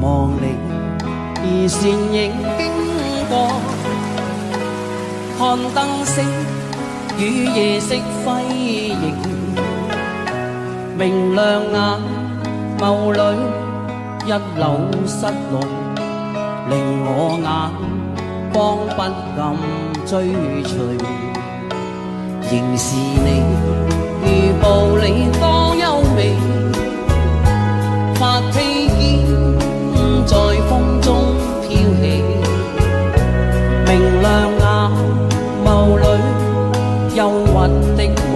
望你，而倩影經過，看燈飾與夜色輝映，明亮眼眸裏一縷失落，令我眼光不敢追隨。仍是你，如步履多優美，髮披肩在風中飄起，明亮眼眸裏憂鬱的夢，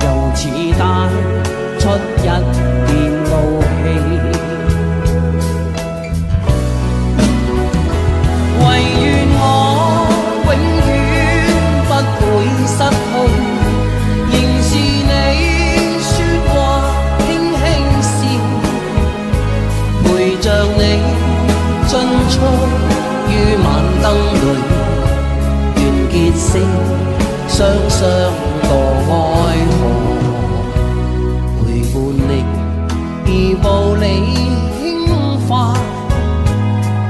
又似帶出一點怒氣。唯願我永遠不會失去，仍是你說話輕輕笑，陪着你進出於晚燈裏，願結成雙雙墮愛河，陪伴你而步履輕快，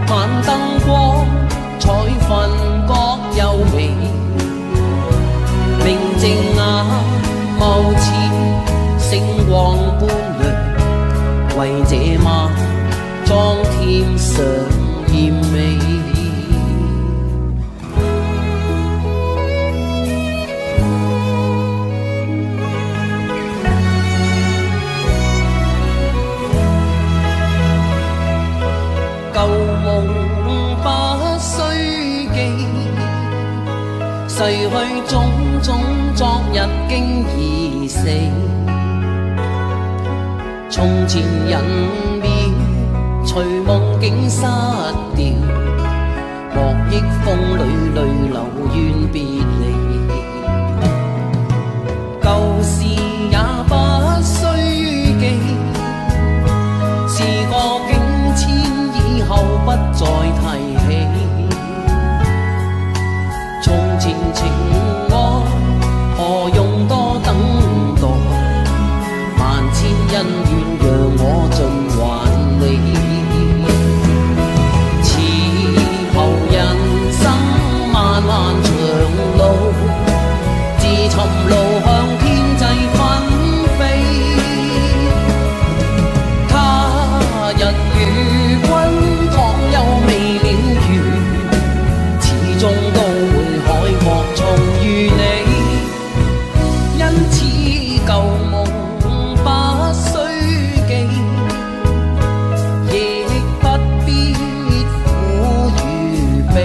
晚燈光彩瞓覺優美，明淨眼眸似星光般亮，為這晚裝添上艷美。舊夢不須記，逝去種種昨日經已死。從前人面隨夢境失掉，莫憶風裏淚流願別離。舊事也不須記，事過境遷以後不再提起。從前情愛何用多等待？萬千恩怨讓我盡還你。此後人生漫漫長路，自尋路向天際紛飛。他日與君倘有未了緣，始終都會海角重遇你。因此舊夢不須記，亦不必苦與悲。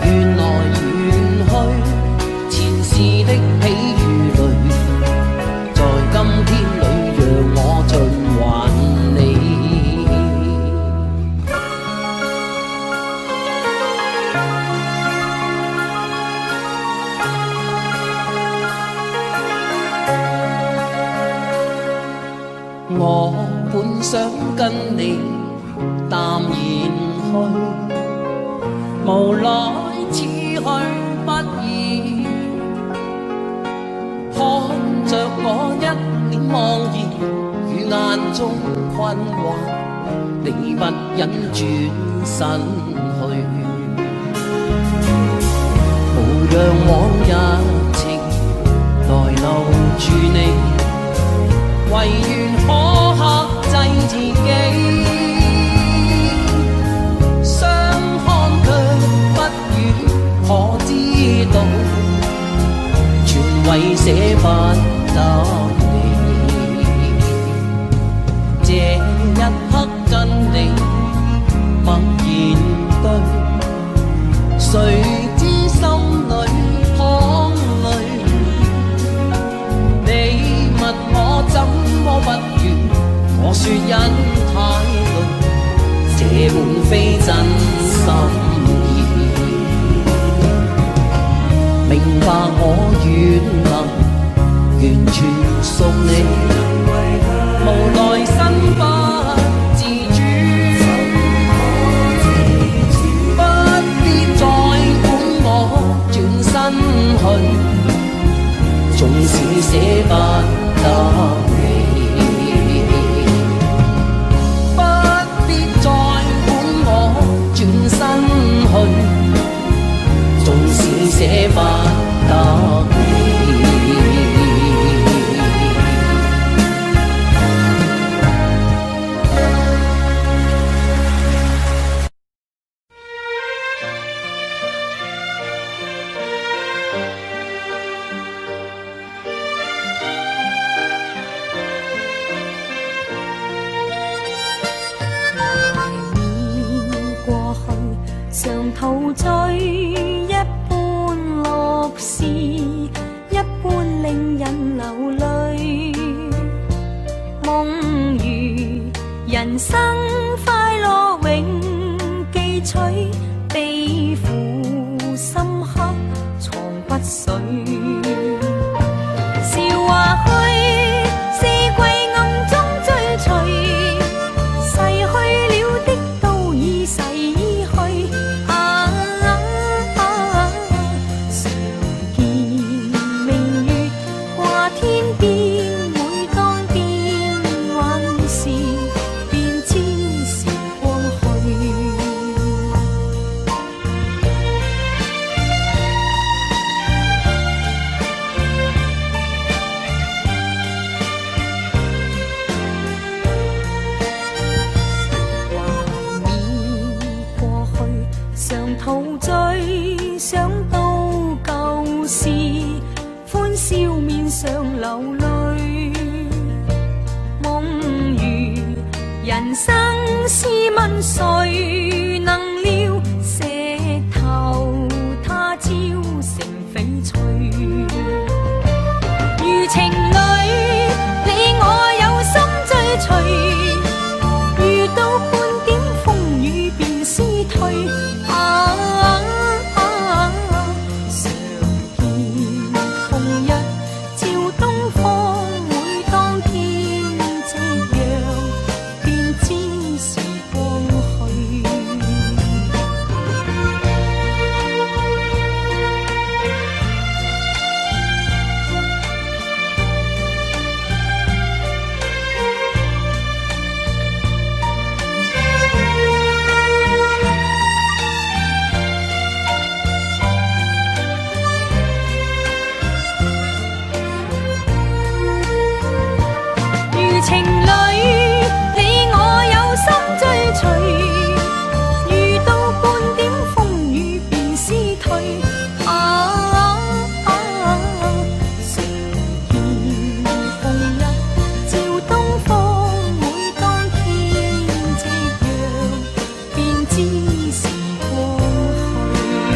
緣來緣去，前事的喜與淚，在今天裏讓我盡還你。我本想跟你淡然去，無奈此去不易。看着我一臉茫然與眼中困惑，你不忍轉身去，無恙往日情來留住你，唯願可克制自己，相看卻不語，可知道全為捨不得你。這一刻跟你默然對，誰知心裏淌淚？你問我怎麼不願，我說因太累，這本非真心意。明白我願能完全屬你，無奈身不自主，不必再管我轉身去，縱使捨不得你。常陶醉，一般樂事，一般令人流淚。夢如人生快樂永記取，悲苦深刻藏骨髓。笑話虛，四季暗中追隨，逝去了的都已逝去。啊啊，常見明月掛天邊，每當變幻時，便知時光去。懷緬過去，常陶醉，想到舊時，歡笑面上流淚。夢如人生，試問誰能料？石頭他朝成翡翠。如情侶，你我有心追隨，遇到半點風雨便消退。啊啊，常見紅日照東方，每當天夕陽，便知時光去。如情侶，你我有心追隨，遇到半點風雨便消退。啊啊，常見紅日照東方，每當天夕陽，便知時光去。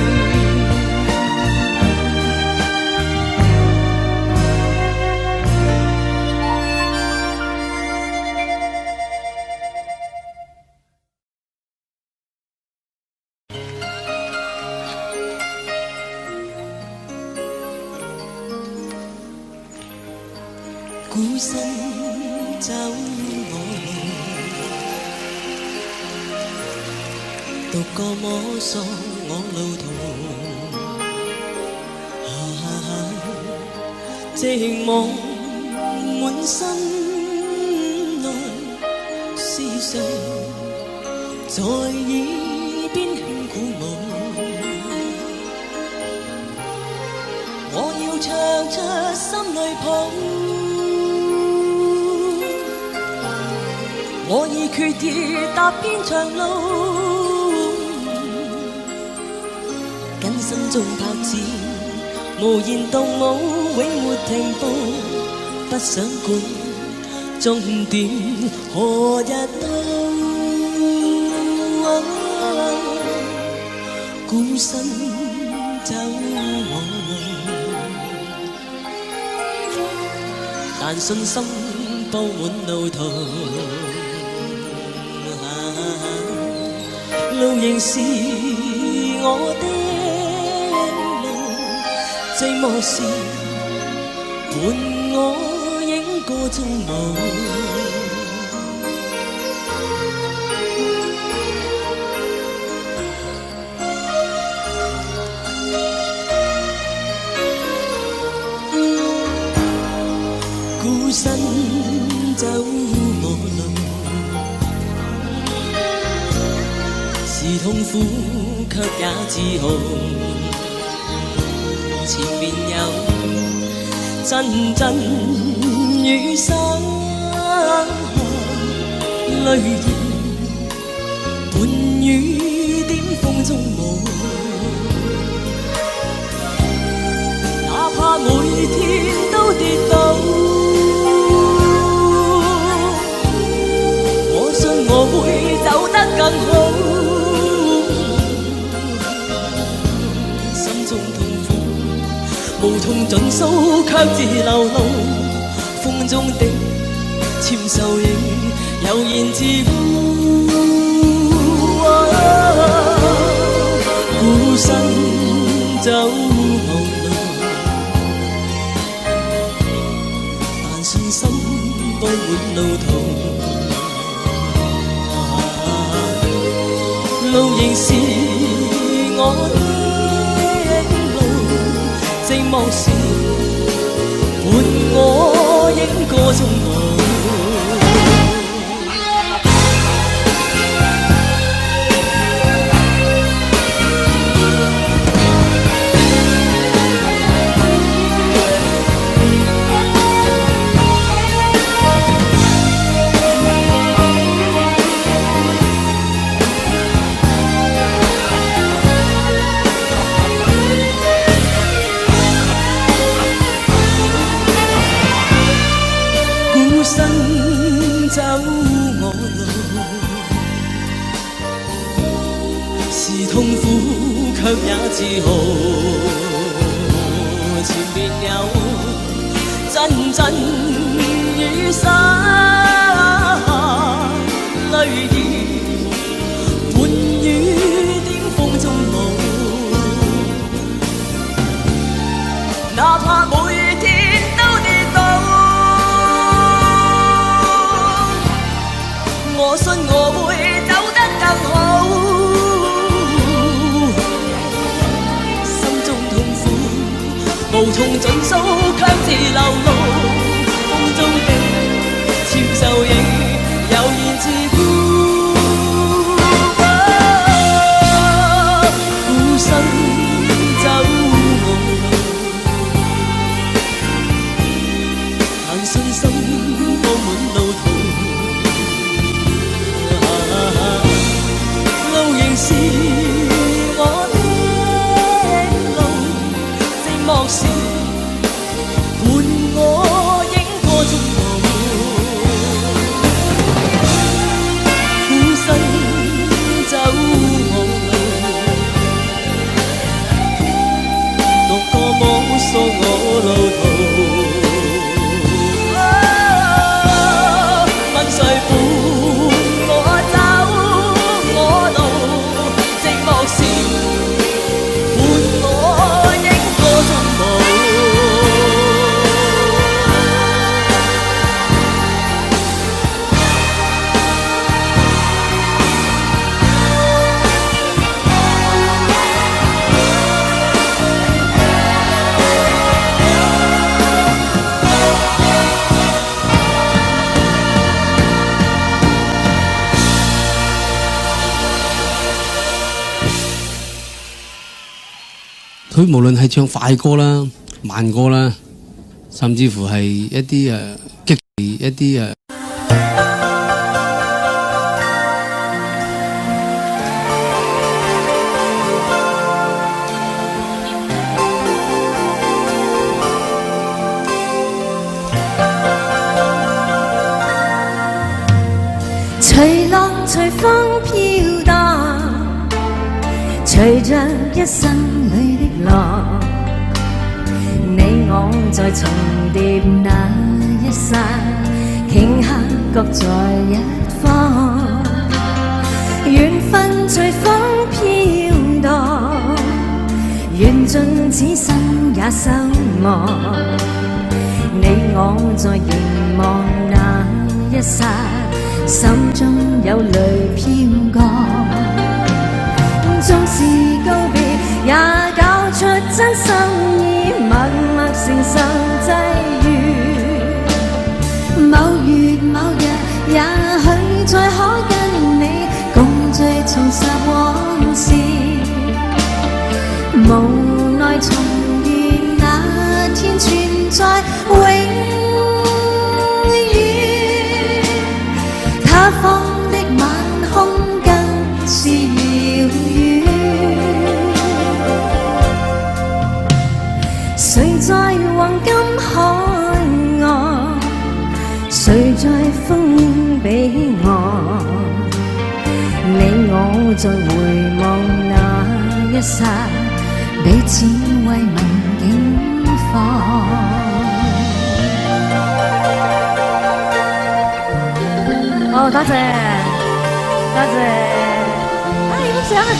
孤身走我路，獨個摸索我路途。啊，寂寞滿身內，是誰在耳邊輕鼓舞？我要唱出心裏抱。我已決意踏遍長路，跟心中拍子，無言動武，永沒停步，不想管終點何日到。孤身走我路，但信心佈滿路途。路仍是我的路，寂寞時伴我影歌中舞。孤身走我路，是痛苦卻也自豪。前面有陣陣雨灑，淚兒伴雨點風中舞。哪怕每天都跌倒，我信我會走得更好。從盡訴，卻自流露，風中的簽收影，悠然自顧。孤身走忙路，但信心布滿路途。路仍是我的路，寂寞時伴我影歌中舞。孤身走我路，是痛苦卻也自豪。前面有陣陣雨灑，淚兒伴雨點風中舞。哪怕每天都跌倒，我信我會走得更好。心中痛苦，無從盡訴，卻自流露。風中的簽收影，悠然自顧。孤身走我路，但信心布滿路途。路仍是我的路，寂寞時伴我影歌中舞。孤身走我路，獨個摸索我路途。問誰伴我走我路？寂寞時伴我影歌中舞。佢無論係唱快歌啦、慢歌啦，甚至乎係一啲激一啲。隨浪隨風飄蕩，隨着一生裏的浪，你我在重疊那一剎，頃刻各在一方。緣分隨風飄蕩，緣盡此生也相望。你我在凝望那一剎，心中有淚飄過。縱是告別，也交出真心意，默默承受際遇。某月某日，也許再可跟你共聚重拾往事。無奈重遇那天存在永遠，他方的晚空更是遙遠。誰在黃金海岸？誰在風彼岸？你我在回望那一剎，彼此慰問境況。多謝，多謝，啊，影相啊！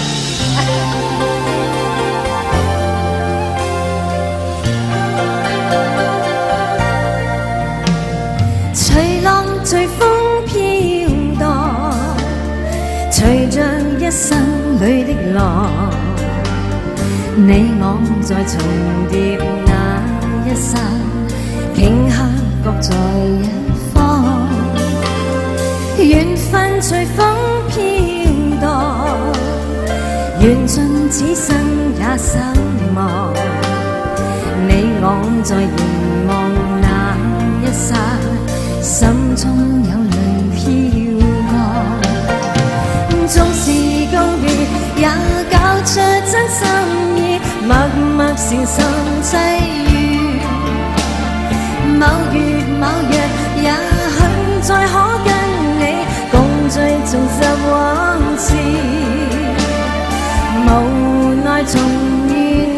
隨浪隨風飄蕩，隨着一生裏的浪，你我在重疊那一剎，頃刻各在一方。緣分隨風飄蕩，緣盡此生也守望。你我在凝望那一剎，心中有淚飄過。縱是告別，也交出真心意，默默承受際遇。某月某日，也許再可跟你共聚，重拾往事。無奈重遇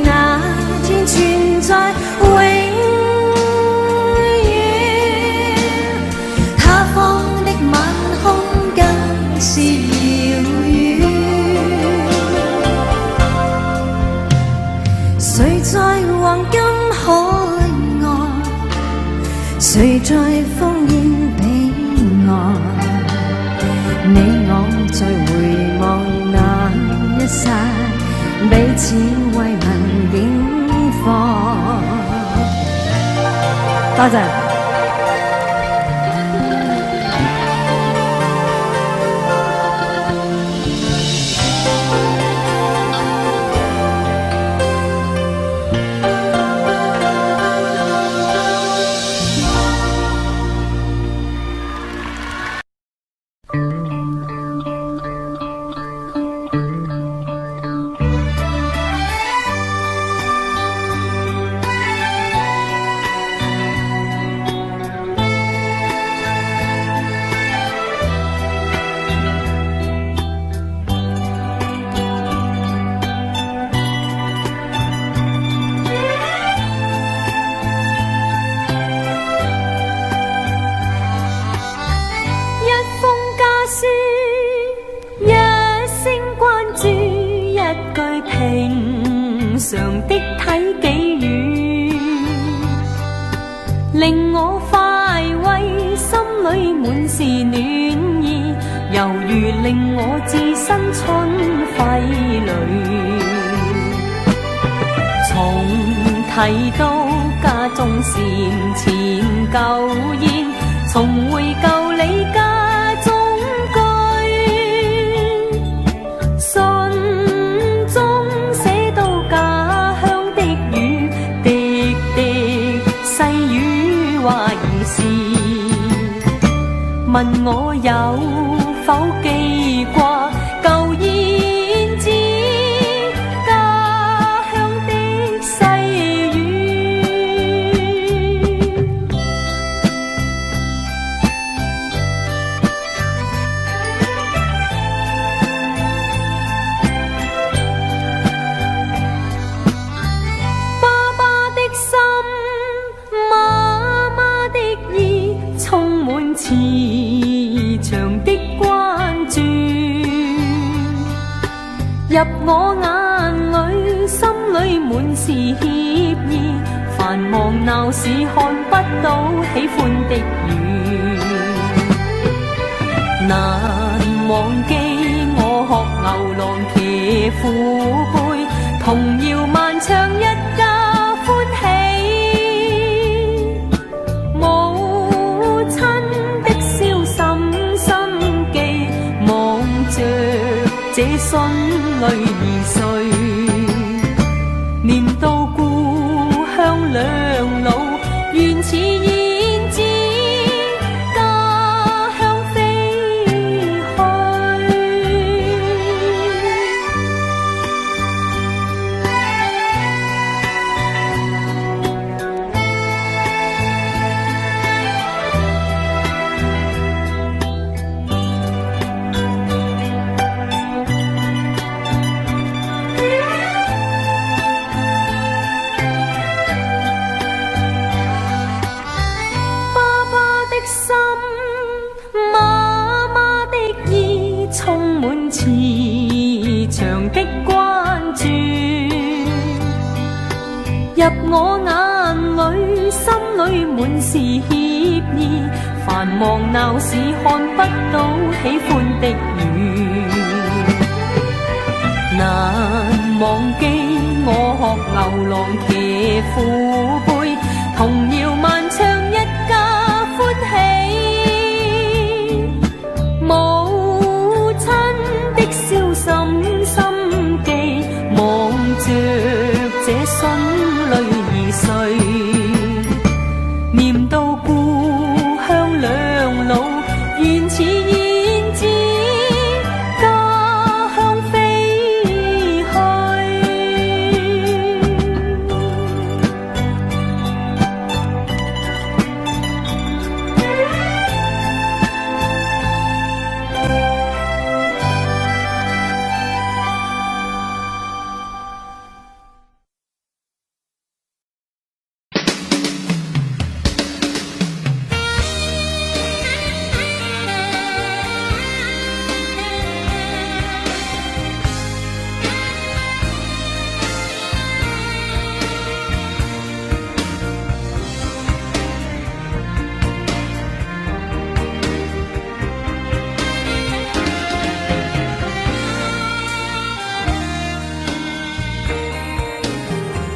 那天存在永遠，他方的晚空更是遙遠。誰在黃金海岸？誰在烽煙彼岸？你我在回望那一剎，彼此慰問境況。多謝。一封家書，一聲關注，一句平常的體己語，令我快慰，心裏滿是暖意，猶如令我置身春暉裏。重提到家中禪前舊燕，重回舊里家中居。信中寫到家鄉的雨，滴滴細雨話兒時，問我有否記掛舊燕子家鄉的細雨。爸爸的心，媽媽的意，充滿慈祥的關注。入我眼裏，心裏滿是歉意。繁忙鬧市看不到喜歡的雨，難忘記我學牛郎騎虎背，童謠漫唱一家歡喜。母親的笑深深記，望着這信淚而垂，念到故鄉兩老，願似燕子家鄉飛去。入我眼裏，心裏滿是歉意。繁忙鬧市看不到喜歡的魚。難忘記我學牛郎騎虎背，童謠漫唱一家歡喜。母親的孝心心記，望着這孫女二歲，念到故鄉兩老，言辭言自家鄉飛去。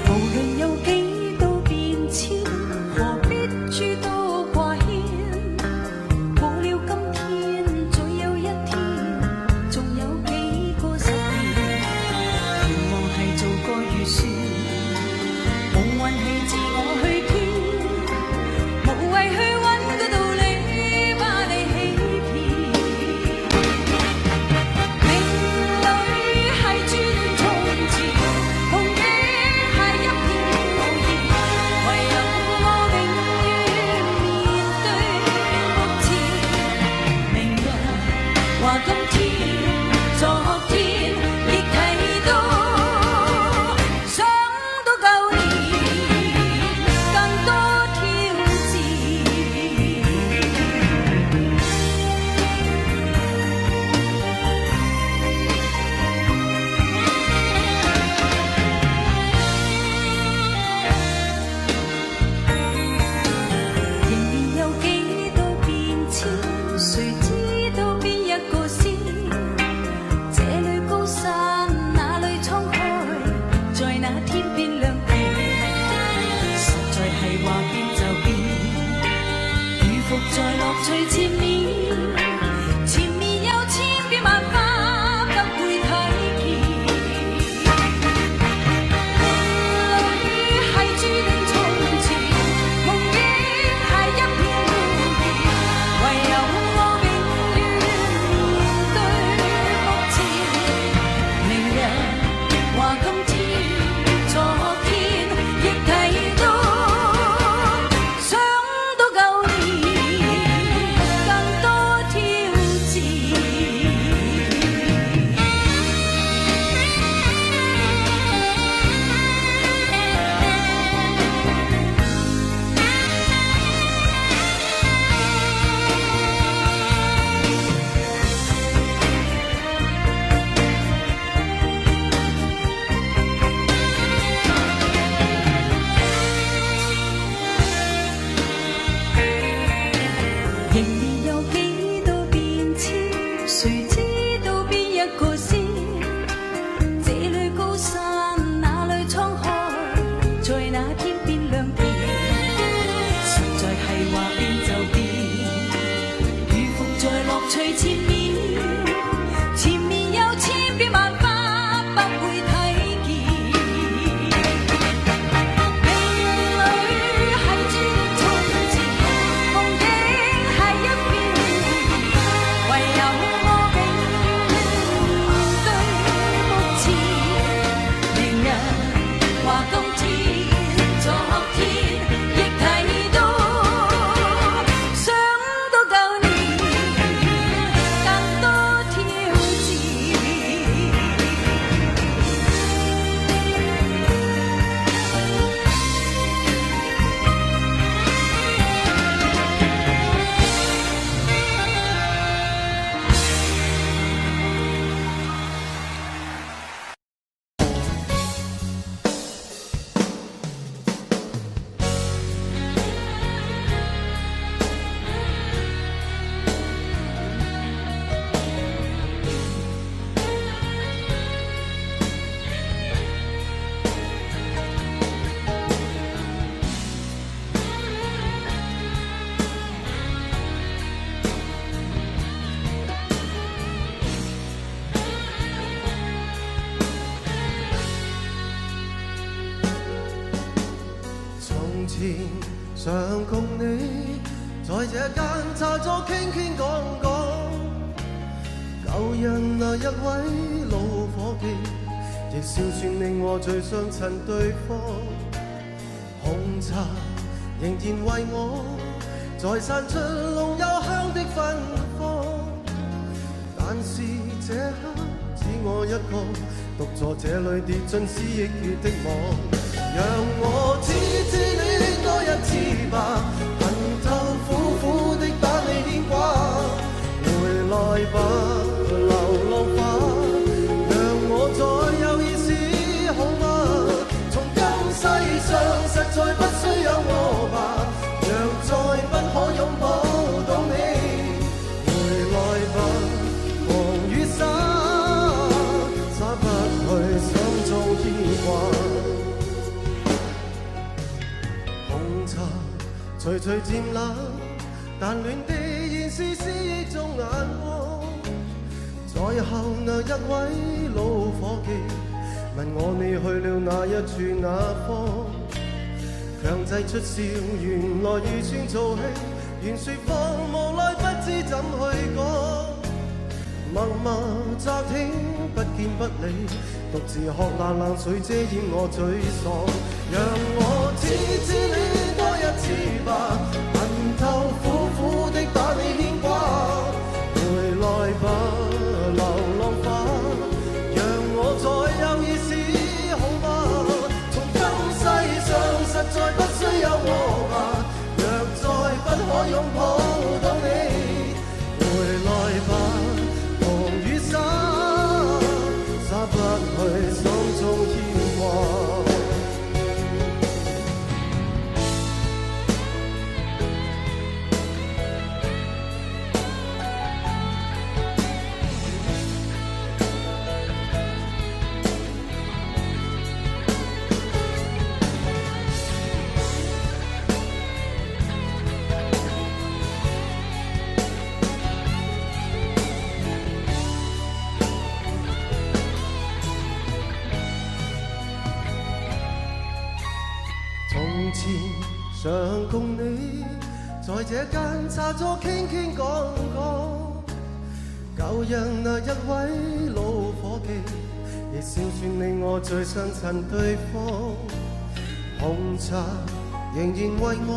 無論有幾多變遷，何必諸多掛牽？過了今天，再有一天，仲有幾個十年？願望係做個預算，無運氣自我去斷，無謂去揾個道理把你欺騙。命裏係注定從前，碰的係一片無言，唯有我永遠面對目前。明日話今天，昨天亦提到，想到舊年更多挑戰。仍然有幾多變遷，誰知道邊一個先？前常共你在這間茶座傾傾講講，舊日那一位老伙計，亦笑說你我最相襯對方。紅茶仍然為我在散出濃幽香的芬芳，但是這刻只我一個，獨坐這裏跌進思憶與的網。讓我痴痴戀多一次吧，恨透苦苦的把你牽掛，回來吧，流浪花，讓我再有意思好嗎？從今世上實在不需有我吧，若再不可擁抱到你，回來吧，狂雨灑，灑不去心中牽掛。紅茶徐徐漸冷，但暖的仍是思憶中眼光。在後那一位老伙計問我你去了哪一處哪方，強製出笑，原來預算做戲，原說謊無奈不知怎去講。默默乍聽不見不理，獨自喝那冷水遮掩我沮喪。讓我痴痴戀多一次吧，恨透苦苦的把你牽掛，回來吧，流浪花，讓我再有意思好嗎？從今世上實在不需有我吧，若再不可擁抱到你，回來吧，狂雨灑，灑不去心中牽掛。從前常共你在這間茶座傾傾講講，舊日那一位老伙計，亦笑說你我最相襯對方。紅茶仍然為我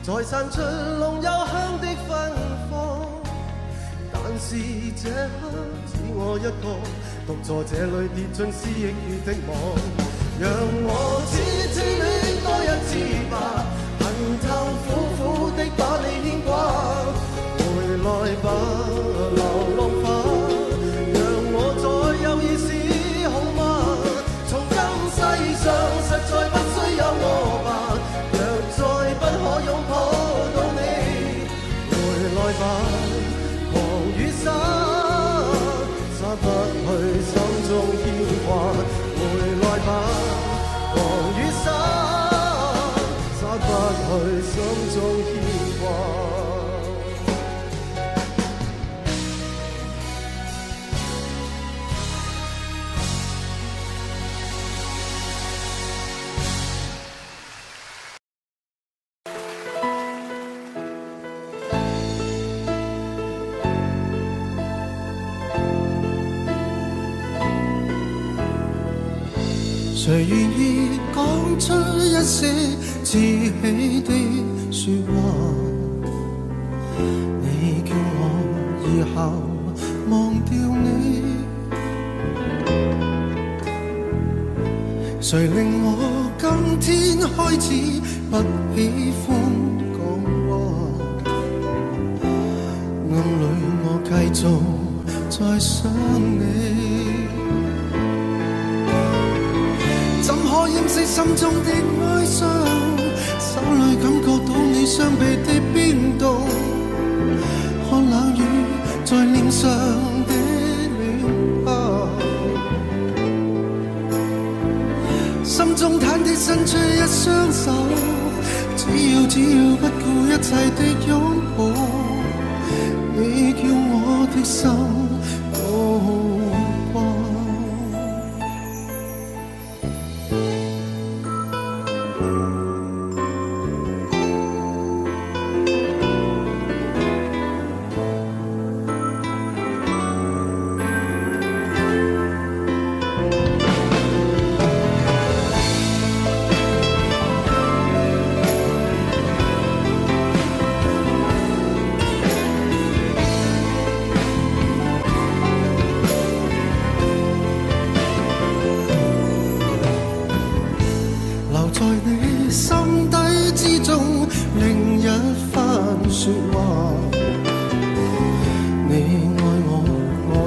在散出濃幽香的芬芳，但是這刻只我一個，獨坐這裏跌進思憶與的網。讓我痴痴戀多一次吧，恨透苦苦的把你牽掛，回來吧，流浪花，讓我再有意思好嗎？從今世上實在不需有我吧，若再不可擁抱到你，回來吧，狂雨灑，灑不去心中牽掛。回來吧，狂雨灑，灑不去心中牽掛。誰願意講出一些稚氣的說話？你叫我以後忘掉你，誰令我今天開始不喜歡講話？暗裏我繼續在想你。怎可掩飾心中的哀傷？手裏感覺到你雙臂的冰凍，看冷雨在臉上的亂跑，心中忐忑伸出一雙手，只要只要不顧一切的擁抱，你叫我的心倒掛。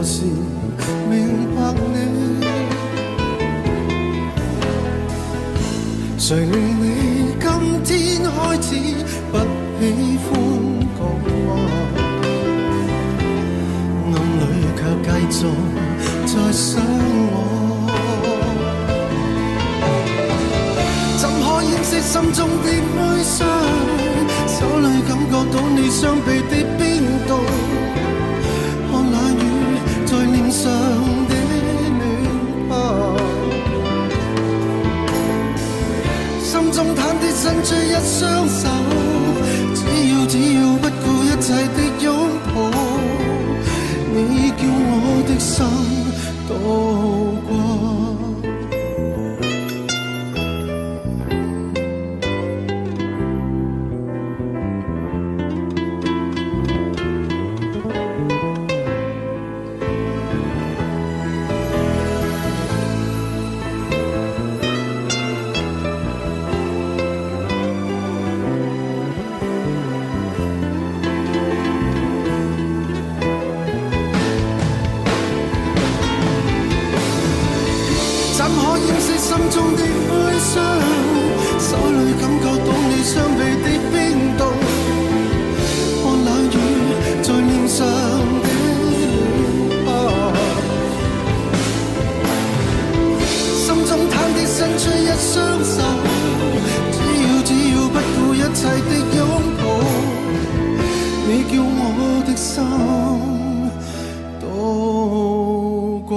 何時明白你？誰令你今天開始不喜歡講話？暗裏卻繼續在想我。怎可掩飾心中的哀傷？手裏感覺到你雙臂的冰凍，看那雨在臉上的暖泡。心中忐忑伸出一雙手，只要只要不顧一切的擁抱，你叫我的心倒掛。怎可掩飾心中的哀傷？手裏感覺到你雙臂的冰凍，看那雨在臉上的暖泡。心中忐忑伸出一雙手，只要只要不顧一切的擁抱，你叫我的心倒掛。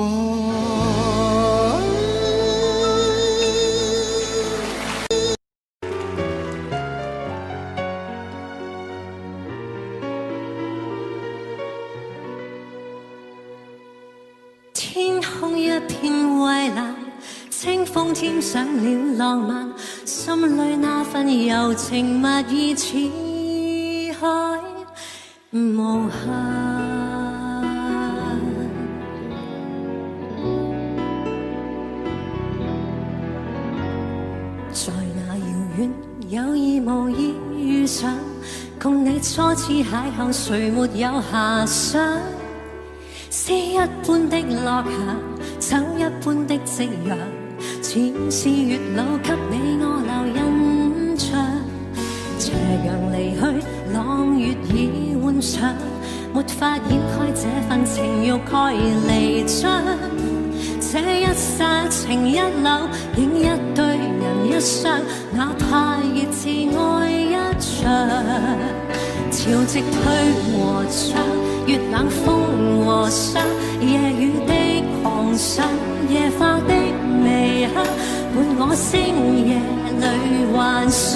天空一片蔚藍，清風添上了浪漫，心裏那份柔情蜜意似海無限。在那遙遠有意無意遇上，共你初次邂逅，誰沒有遐想？詩一般的落霞，酒一般的夕陽，似是月老給你我留印象。斜陽離去，朗月已換上，沒法掩蓋這份情欲蓋彌彰。這一剎情一縷，影一對人一雙，哪怕熱熾愛一場。潮汐退和漲，月冷風和霜，夜雨的狂想，夜花的微香，伴我星夜裏幻想，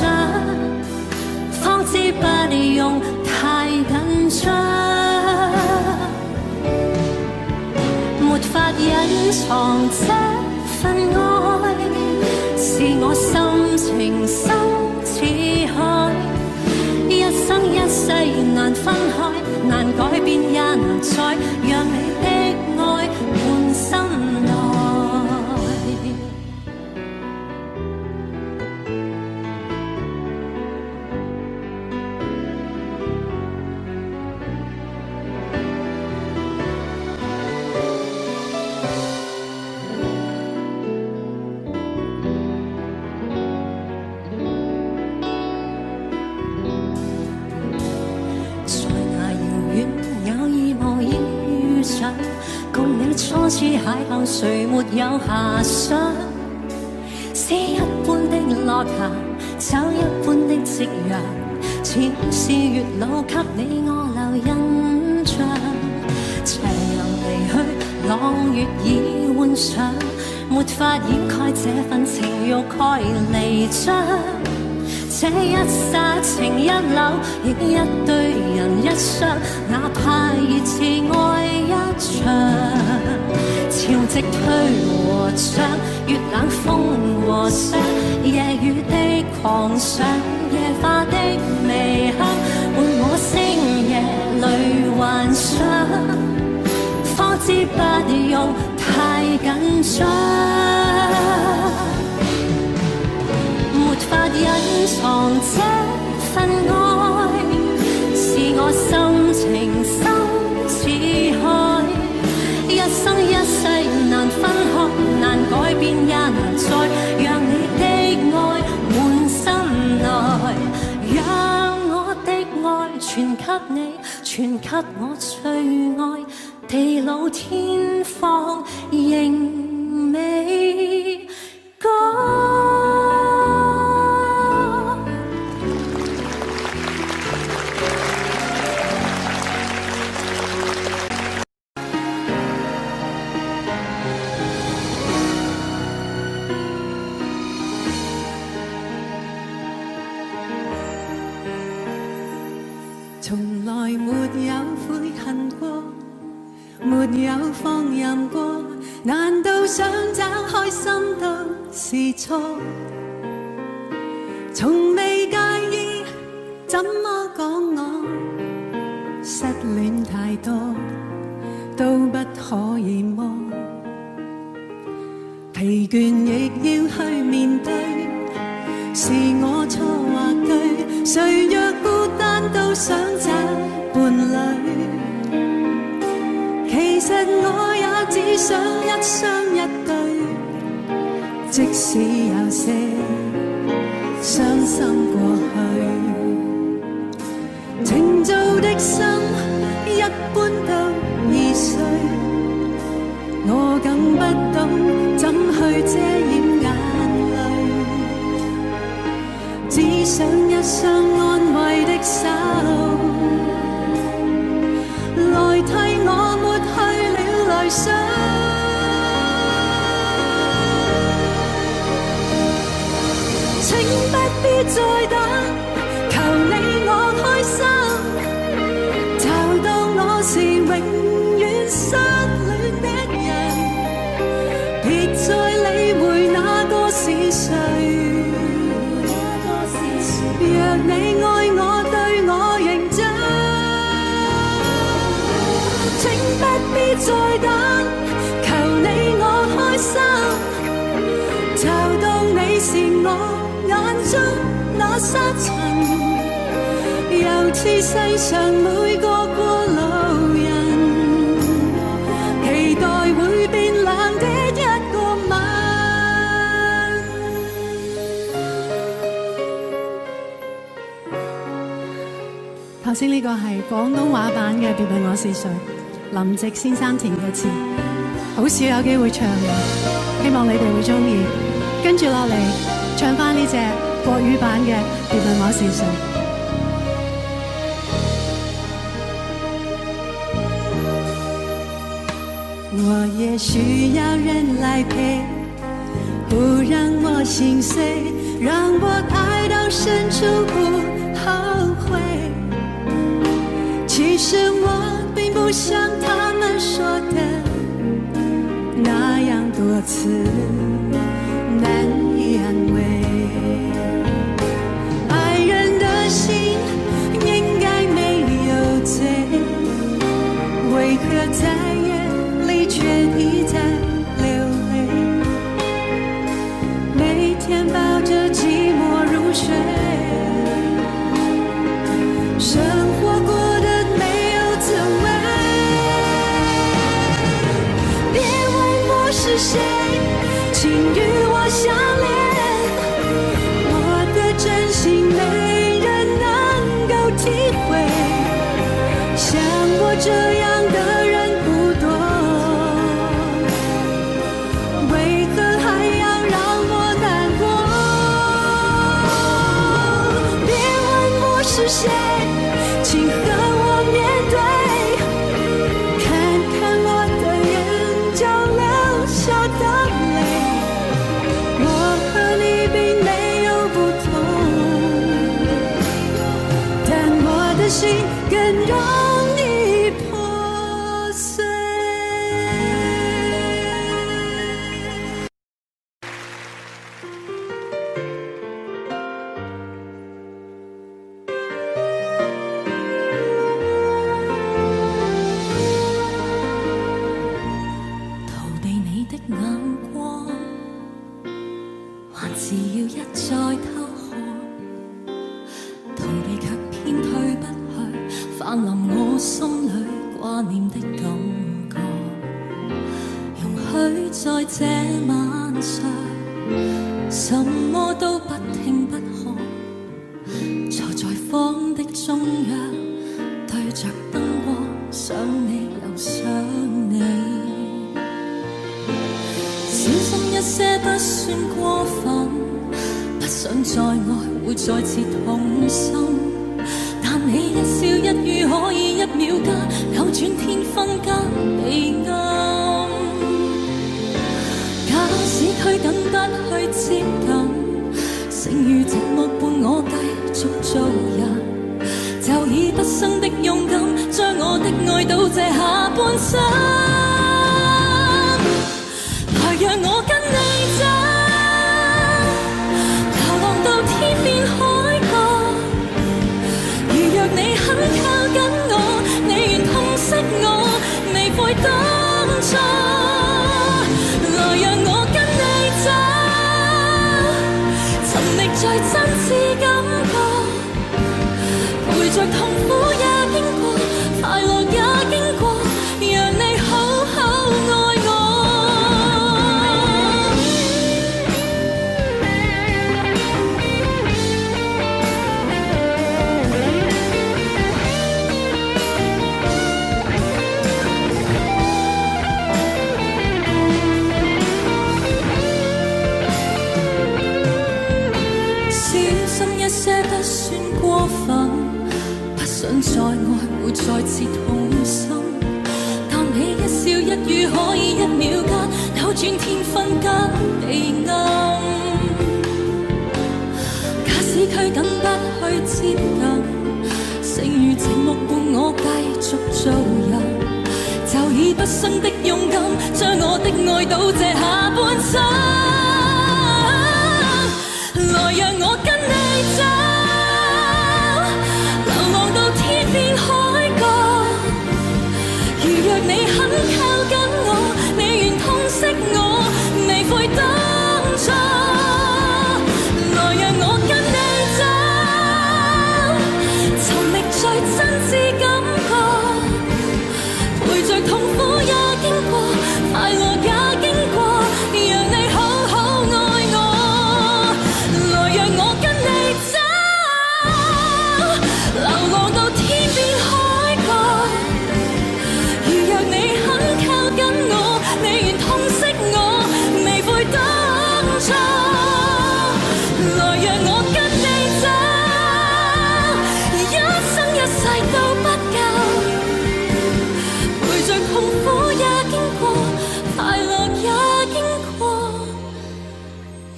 方知不用太緊張，沒法隱藏這份愛，是我心情深似海。一生一世難分開，難改變也難再讓你的愛換心內。在那遙遠有意無意遇上，共你初次邂逅，誰沒有遐想？詩一般的落霞，酒一般的夕陽，似是月老給你我留印象。斜陽離去，朗月已換上，沒法掩蓋這份情欲蓋彌彰。這一剎情一縷，影一對人一雙，哪怕熱熾愛一場。潮汐退和漲，月冷風和霜，夜雨的狂想，夜花的微香，伴我星夜裏幻想，方知不用太緊張。沒法隱藏這份愛，是我心情深似海，一給你，傳給我最愛，地老天荒仍未改。從來沒有悔恨過，沒有放任過，難道想找開心都是錯？從未介意怎麼講我失戀太多，都不可以麼？疲倦亦要去面對，是我錯或對？誰若孤單都想找伴侶，其實我也只想一雙一對，即使有些傷心過去，情造的心一般都易碎，我更不懂怎去遮掩眼淚，只想一雙安慰的手，來替我抹去了淚水。請不必再等，求你我開心，就當我是永遠失戀的人，別再理會那個是誰。若你愛我，對我認真，請不必再等，求你我開心，就當你是我眼中那沙塵，又似世上每個過路人，期待會變冷的一個吻。頭先呢個係廣東話版嘅《別問我是誰》，林夕先生填嘅詞，好少有機會唱嘅，希望你哋會鍾意。跟住落嚟唱返呢隻國語版嘅《別問我是誰》。我也需要人來陪，不讓我心碎，讓我愛到深處不後悔。其實我並不像他們說的那樣多次難以安慰。愛人的心應該沒有罪，為何在夜裡卻一再流淚？每天抱着寂寞入睡，生活過得沒有滋味。別問我是誰，請與我相戀，我的真心沒人能夠體會，像我這樣的人不多，為何還要讓我難過？別問我是誰，請和我面對，看看我的眼角流下的淚，我和你並沒有不同，但我的心更容易破碎。逃避你的眼光，還是要一再偷看？逃避卻偏退不去，泛濫我心裏掛念的感覺。容許在這晚上，什麼都不聽不看，坐在房的中央，些不算過分，不想再愛會再次痛心。但你一笑一語可以一秒間扭轉天昏間地暗。假使拘謹不去接近，剩餘寂寞伴我繼續做人，就以畢生的勇敢，將我的愛賭這下半生。來讓我跟你走，流浪到天邊海角。如若你肯靠緊我，你願痛惜我，未悔當初。來讓我跟你走，尋覓最真摯感覺，陪着痛苦也經過，快樂也經過，讓你好好愛我。小心一些不算過分，不想再愛會再次痛心。但你一笑一語可以一秒間扭轉天昏間地暗。假使拘謹不去接近，剩餘寂寞伴我繼續做人，就以畢生的勇敢，將我的愛賭這下半生。來讓我跟你走，流浪到天邊海角。如若你肯靠緊我，你願痛惜我，未悔當初。來讓我跟你走，尋覓最真摯感覺，陪着痛苦也經過，快樂也經過，讓你好好愛我。來讓我跟你走，流浪到天邊海角。如若你肯靠緊我，你願痛惜我，未悔當初。來讓我跟你走，一生一世都不夠，陪着痛苦也經過，快樂也經過，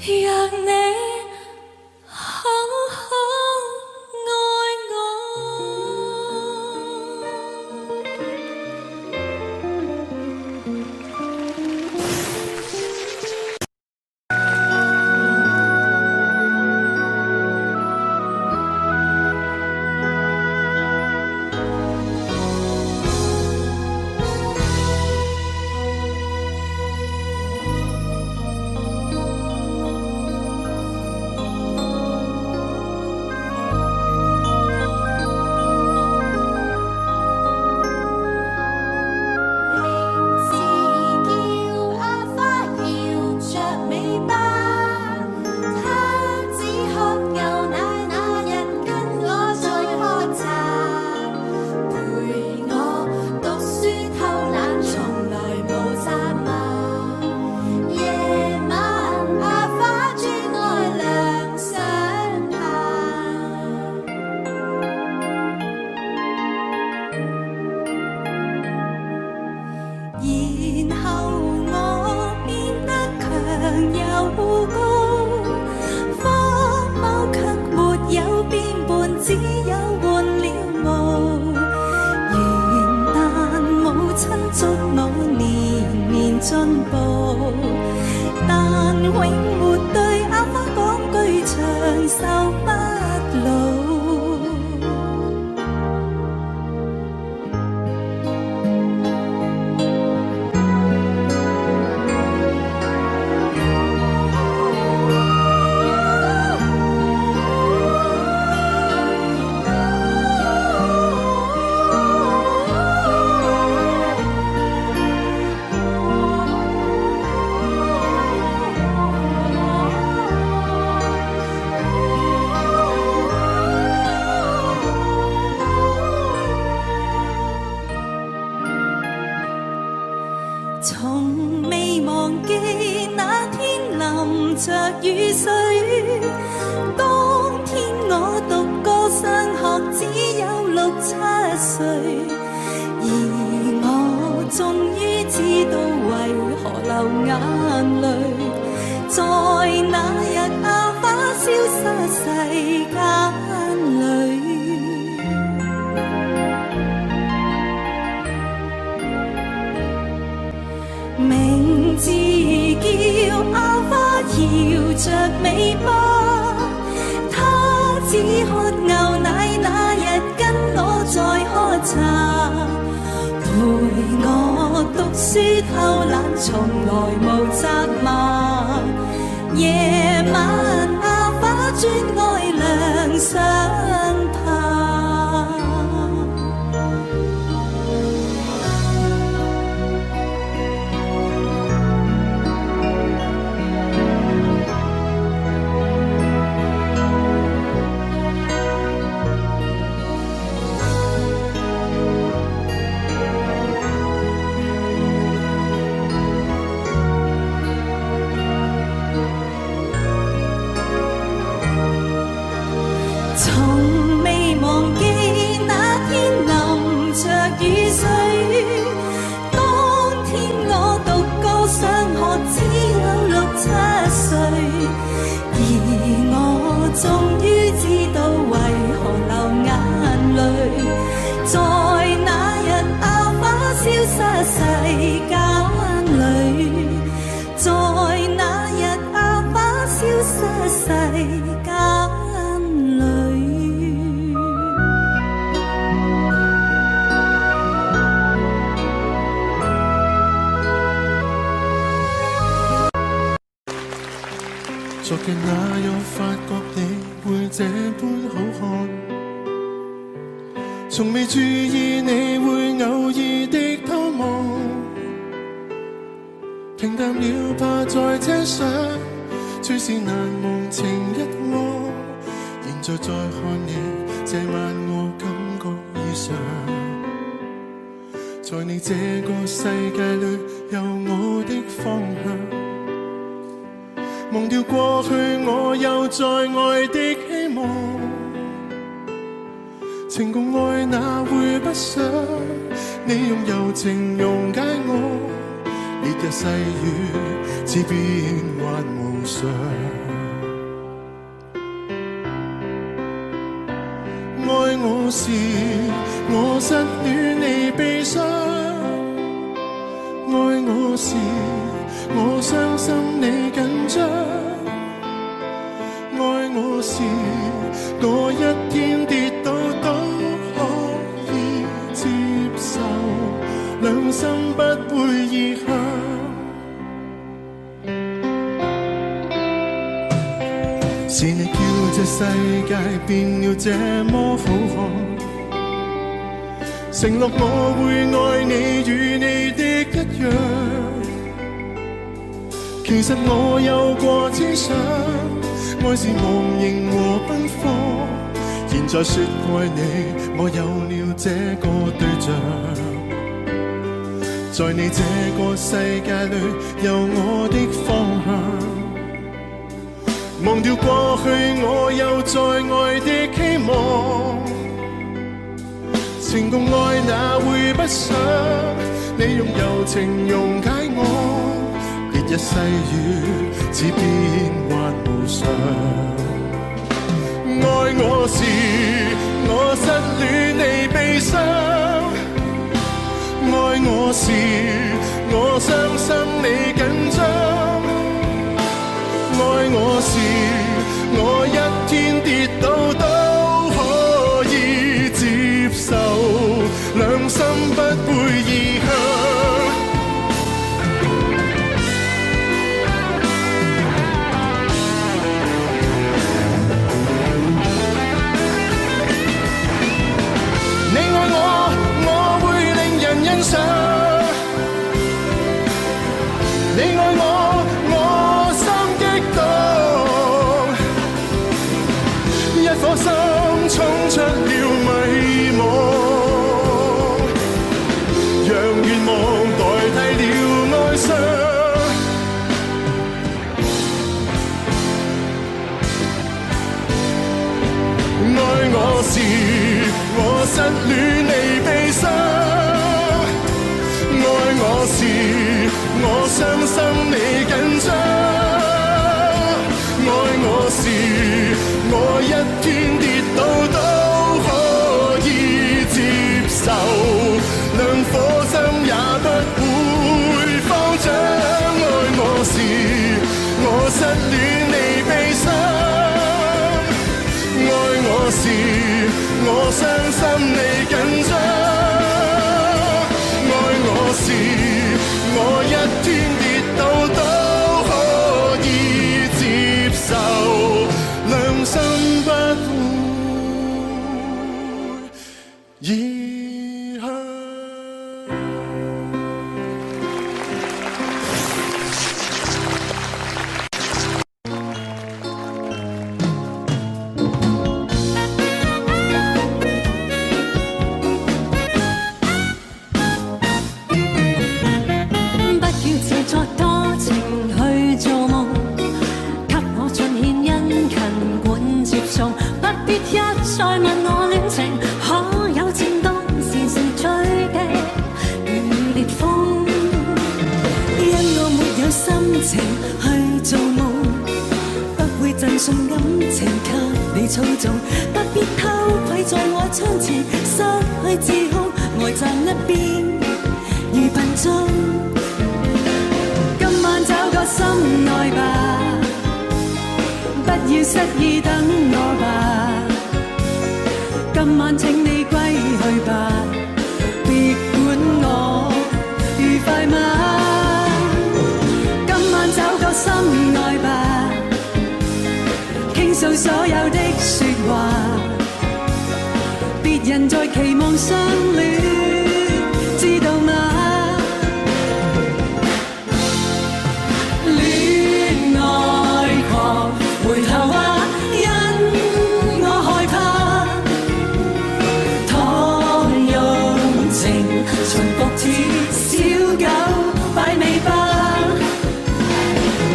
讓你好好愛我。名字叫阿花，搖着尾巴。他只喝牛奶，那日跟我在喝茶，陪我讀書偷懶，從來無責罵。夜晚阿花專愛兩相下。然後我變得強又高，花貓卻沒有變胖，只有換了毛。元旦母親祝我年年進步，但永沒對阿花講句長壽不老。從未忘記那天淋着雨水。當天我獨個上學，只有六七歲，而我終於知道為何流眼淚。在那日阿花消失世間裏。名字叫阿花，搖着尾巴，她只喝牛奶，那日跟我在喝茶，陪我讀書偷懶，從來無責罵。夜晚阿花專愛兩相怕。從未忘記那天淋着雨水，當天我獨個上學，只有六七歲，而我終於知道為何流眼淚，在那日阿花消失世間裏，在那日阿花消失世間裏。昨日哪有發覺你會這般好看？從未注意你會偶爾的偷望，平淡了怕在車廂，最是難忘情一窩。現在再看你，這晚我感覺異常。在你這個世界裏，有我的方向。忘掉過去，我有再愛的希望。情共愛哪會不想？你用柔情溶解我，烈日細雨似變幻無常。愛我時，我失戀你悲傷；愛我時，我傷心你緊張。愛我時，我一天跌倒都可以接受，兩心不會異向。是你叫這世界變了這麼好看，承諾我會愛你與你的一樣。其實我有過痴想，愛是忘形和奔放。現在說愛你，我有了這個對象，在你這個世界裏有我的方向。忘掉過去，我有再愛的希望。情共愛哪會不想？你用柔情溶解我，烈日細雨似變幻無常。愛我時，我失戀你悲傷；愛我時，我傷心你緊張。愛我時，我一天跌倒都可以接受，兩心不會異向。你愛我，我會令人欣賞。情去做夢，不會贈送感情給你操縱，不必偷窺在我窗前失去自控，呆站一邊如笨鐘。今晚找個心愛吧，不要失意等我吧。今晚請你歸去吧，別管我愉快嗎？今晚找個心愛吧，傾訴所有的說話，別人在期望相戀，知道嗎？戀愛狂，回頭吧，因我害怕。倘用情馴服似小狗擺尾巴，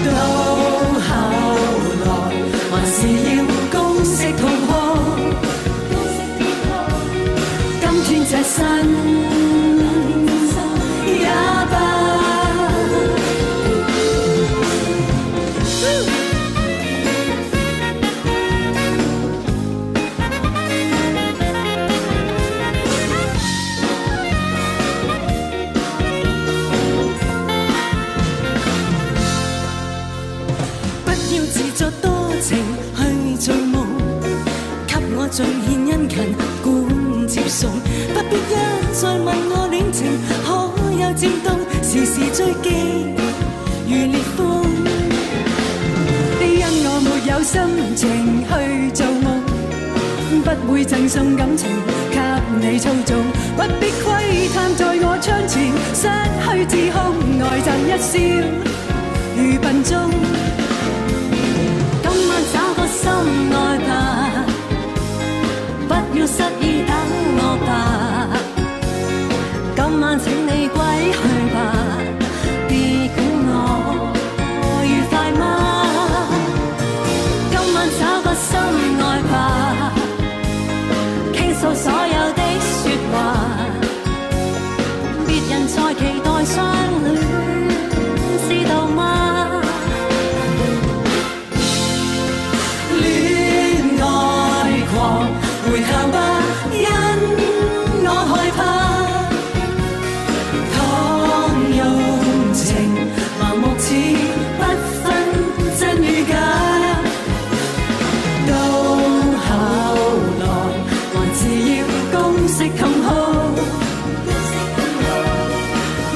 到後來還是要公式同好。今天這身也罷。不要自作多情去做夢，給我盡獻殷勤管接送，不必一再問我戀情可有漸凍，時時追擊如烈風。因我沒有心情去做夢，不會贈送感情給你操縱，不必窺探在我窗前失去自控，呆站一笑如笨鐘。今晚找個心愛吧，不要失意等我吧。今晚請你歸去吧，別管我愉快嗎？今晚找個心愛吧，傾訴所有的說話，別人在期待相戀，知道嗎？戀愛狂，回頭吧，因我害怕。倘用情盲目似不分真與假，到後來還是要公式同好，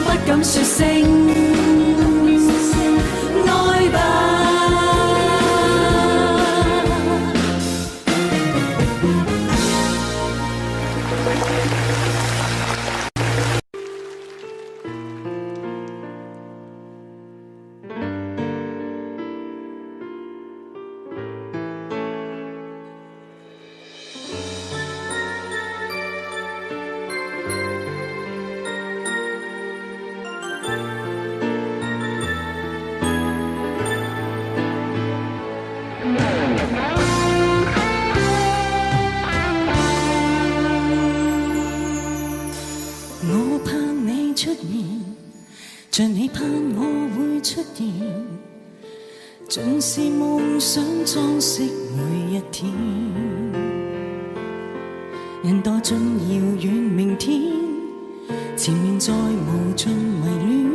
不敢說聲愛吧。我盼你出現，像你盼我會出現，盡是夢想裝飾每一天。人墮進遙遠明天，前面再無盡迷戀，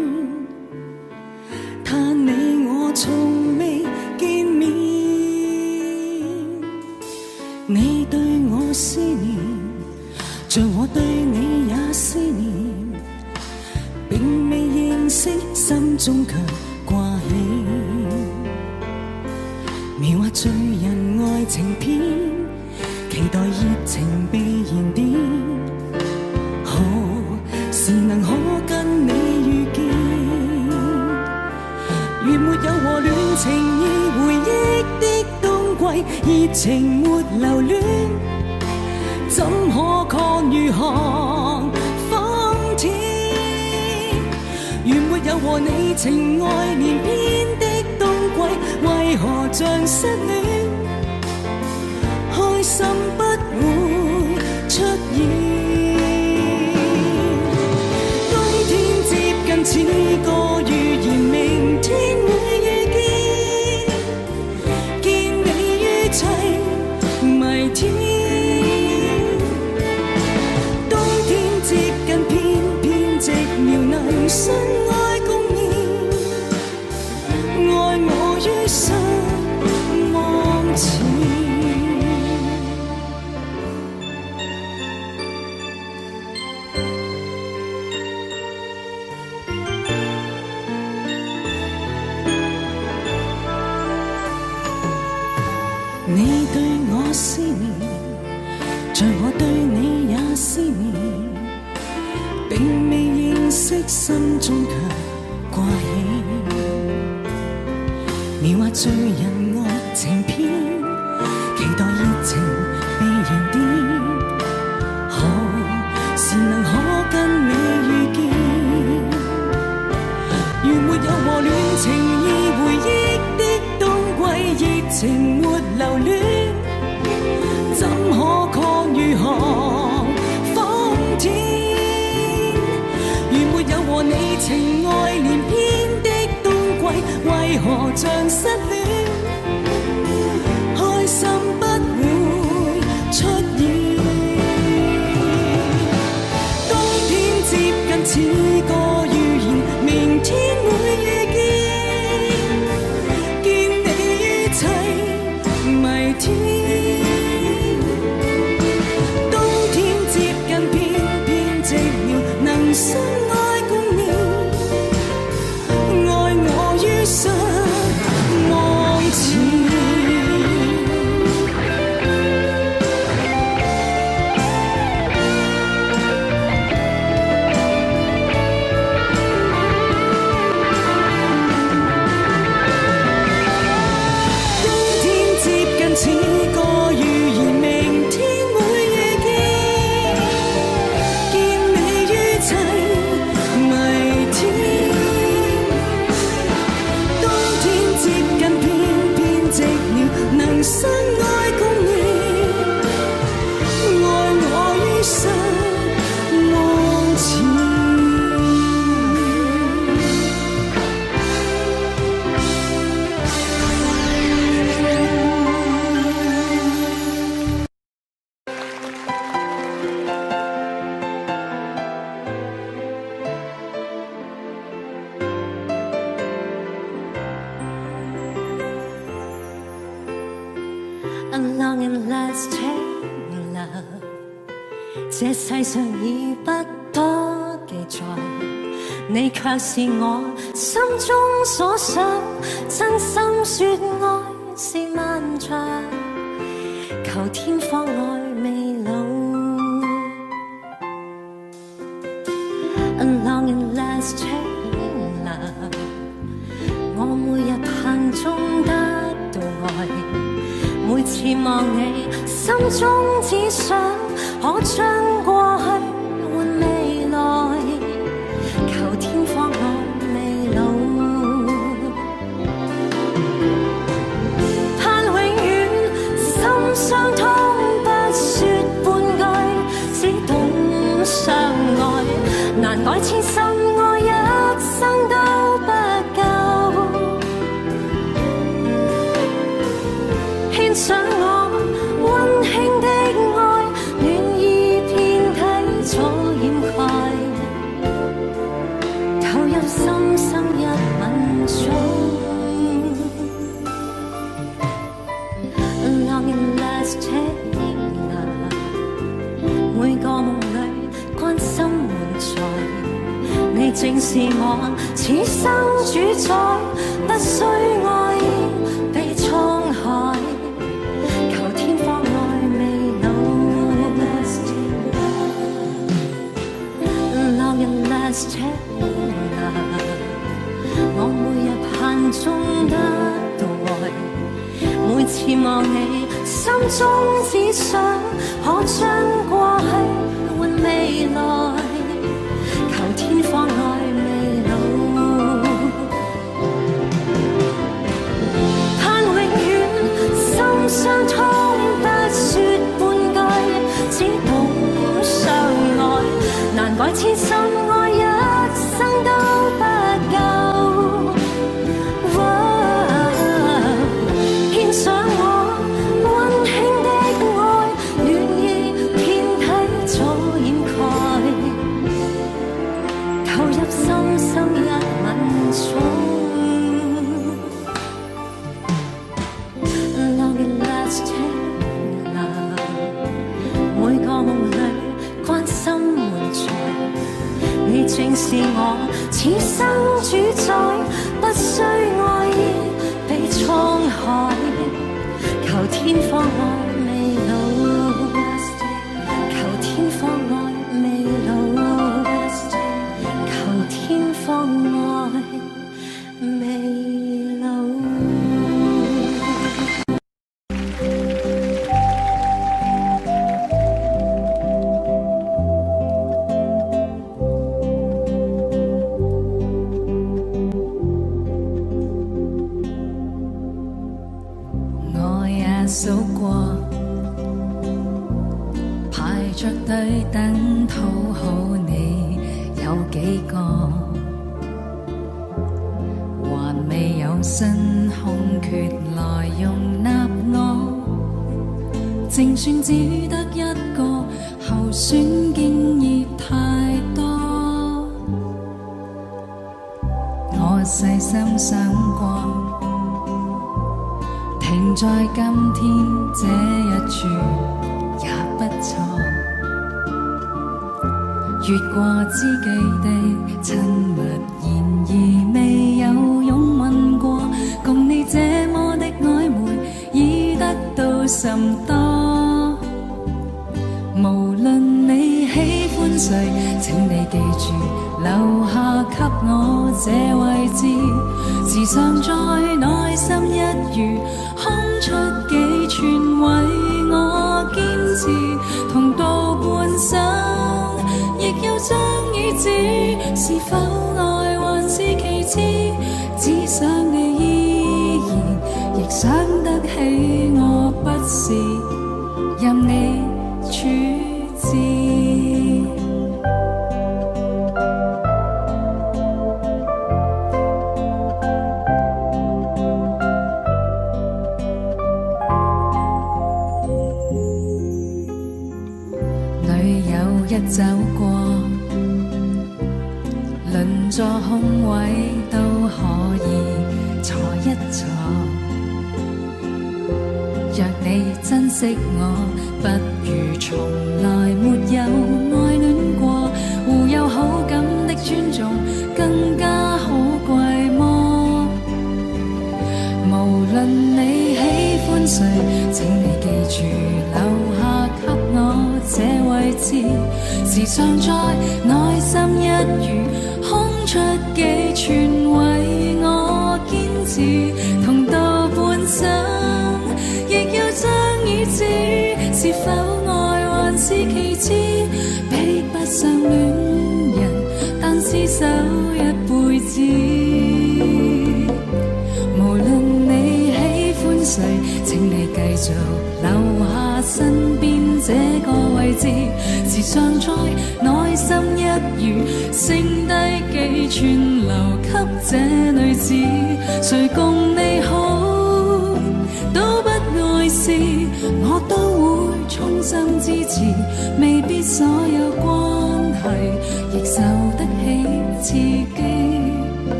嘆你我從未見面，你對我思念，像我對你也思念，並未認識，心中卻掛牽。描畫醉人愛情片，期待熱情被燃點，何時能可跟你遇見？如沒有和戀情已回憶的冬季，熱情沒留戀，怎可抗御寒風天？如沒有和你情愛連篇的冬季，為何像失戀？開心不會出現。冬天接近似個預言，明天會心中卻掛起。描畫醉人愛情片，期待熱情被燃點，何時能可跟你遇見？如沒有和戀情已回憶的冬季，熱情沒留戀，怎可抗御寒風天？如沒有和你情愛連篇的冬季，為何像失戀？開心不會出現。冬天接近似個預言，明天會遇見，見你於凄迷天。冬天接近片片寂寥，能相愛共眠，愛我於失望前。冬天接近似個預言，明天會遇見，見你於凄迷天。冬天接近片片寂寥，能相愛共眠，愛我於失望前。 A long and lasting love，這世上已不多記載，你卻是我心中所想，真心說愛是漫長，求天荒愛未老。A long and lasting love，我每日盼中得到愛。每次望你，心中只想可將過去換未來，求天荒愛未老，盼永遠心相通，不說半句，只懂相愛，難改千心愛一生都不夠。獻上我溫馨的愛，暖意遍體所掩蓋，投入深深一吻中。Long and lasting love，每個夢裏關心滿載，你正是我此生主宰，不需愛意被滄海。求天荒愛未老。Long and lasting love，我每日盼中得到愛，每次望你，心中只想可將過去換未來，求天荒愛未老。盼永遠心相通，不說半句，只懂相愛，難改千心愛一生都不夠。獻上我溫馨的愛，暖意遍體所掩蓋，投入深深一吻中。Long and lasting love，每個夢裏關心滿載，你正是我此生主宰，不需愛意被滄海，求天荒愛未老，求天荒愛未老，求天數過，排着隊等討好你有幾個？還未有新空缺來容納我，淨算只得一個候選經已太多。我細心想過，停在今天這一處也不錯。越過知己的親密，然而未有擁吻過，共你這麼的曖昧，已得到甚多。無論你喜歡誰，請你記住留下給我這位置，時常在內心一隅空出幾寸為我堅持，同度半生，亦有張椅子，是否愛還是其次，只想你依然亦想得起我，不是任你處置。女友一走過，鄰座空位都可以坐一坐。若你珍惜我，不如從來沒有愛戀過，互有好感的尊重更加可貴麼？無論你喜歡誰，請你記住留下給我這位置，時常在內心一隅空出幾寸為我堅持，同度半生，亦有張椅子，是否愛還是其次，比不上戀人，但廝守一輩子。無論你喜歡誰，請你繼續留下身邊這個位置，時常在內心一隅剩低幾寸留給這女子。誰共你好都不礙事，我都會衷心支持，未必所有關係亦受得起刺激，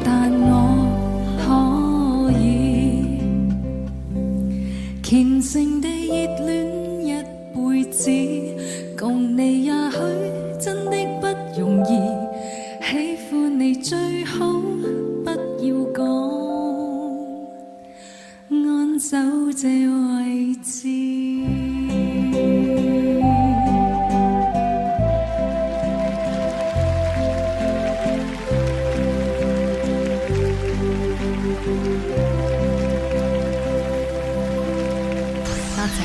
但我可以虔誠地熱戀一輩子，共你也許真的不容易，喜歡你最好不要講，安守這位置。多謝。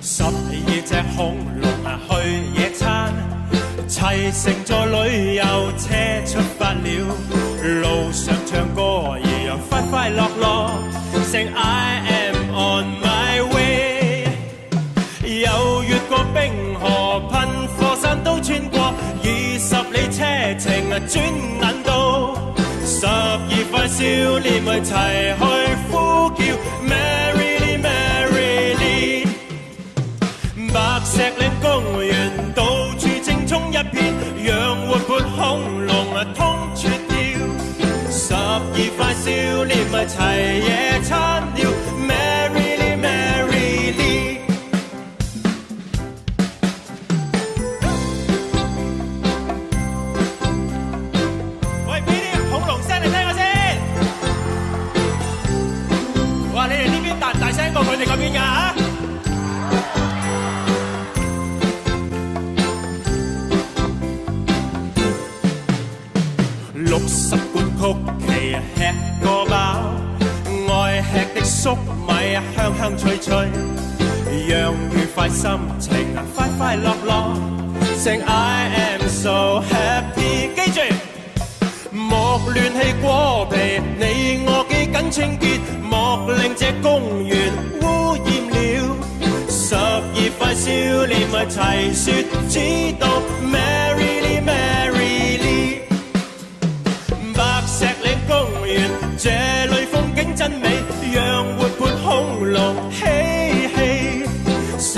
12隻恐龍啊去野餐，齊乘坐旅遊車出發了，路上唱歌兒又快快樂樂，聲 I am on my way。又越過冰河，噴火山都穿過，20里車程啊轉眼到，12塊少年咪齊去呼叫 Merrily Merrily。白石嶺公園到處青葱一片，讓活潑恐龍啊通處跳。12塊少年咪齊野餐了，Merrily Merrily。喂，俾啲恐龍聲嚟聽下先。哇，你哋呢邊大唔大聲過佢哋嗰邊㗎嚇？六60罐曲奇吃個飽，愛吃的粟米香香脆脆，讓愉快心情快快樂樂，Sing I am so happy，記住。莫亂棄果皮，你我記緊清潔，莫令這公園污染了。12塊笑臉齊說知道，Merrily Merrily。白石嶺公園，這裏風景真美，讓活潑恐龍嬉戲。12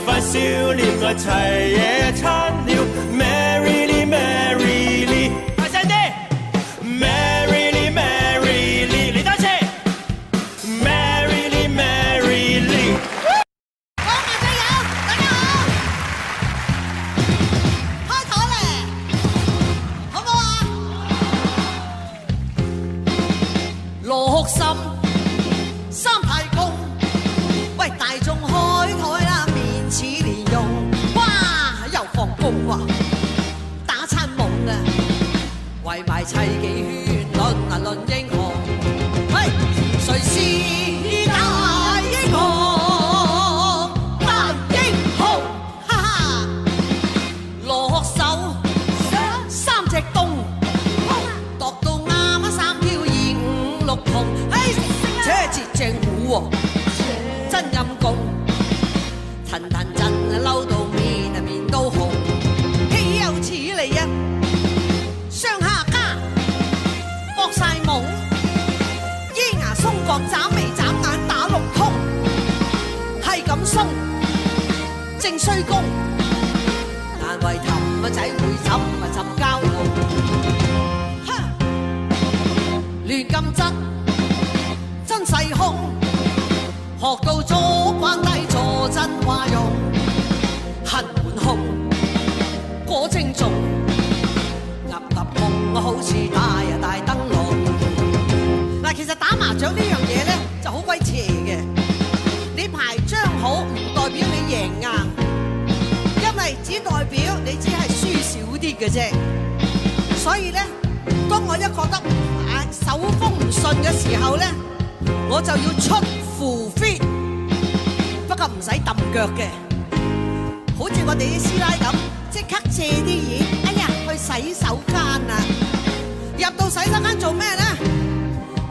塊笑臉齊野餐了，Merrily Merrily。大聲啲，Merrily Merrily，嚟多次，Merrily Merrily。好，麻雀友，大家好，開台咧，好唔好啊？六心三太公，喂，大眾開台啦，面似蓮蓉，哇，又放工喎，打餐懵啊，圍埋砌幾圈，論啊論英雄，喂，誰是大英雄？大英雄，哈哈，落手三隻東。度到啱啱三挑二五六同，哎，車節正虎喎，真陰公，騰騰震啊，嬲到面啊面都紅，豈有此理啊！雙下家搏晒懵，咿牙鬆角眨眉眨眼打六通，係咁鬆，正衰公，難為氹個仔會浸啊浸膠路。亂咁執，真細空，學到左關低坐真話用，恨滿胸，果正中，岌岌碰好似大啊大燈籠。嗱，其實打麻雀呢樣嘢咧就好鬼邪嘅，你牌張好唔代表你贏硬，因為只代表你只係輸少啲嘅啫。所以咧，當我一覺得啊手風唔順嘅時候咧，我就要出符 fit，不過唔使揼腳嘅，好似我哋啲師奶咁，即刻借啲嘢，哎呀去洗手間啊！入到洗手間做咩咧？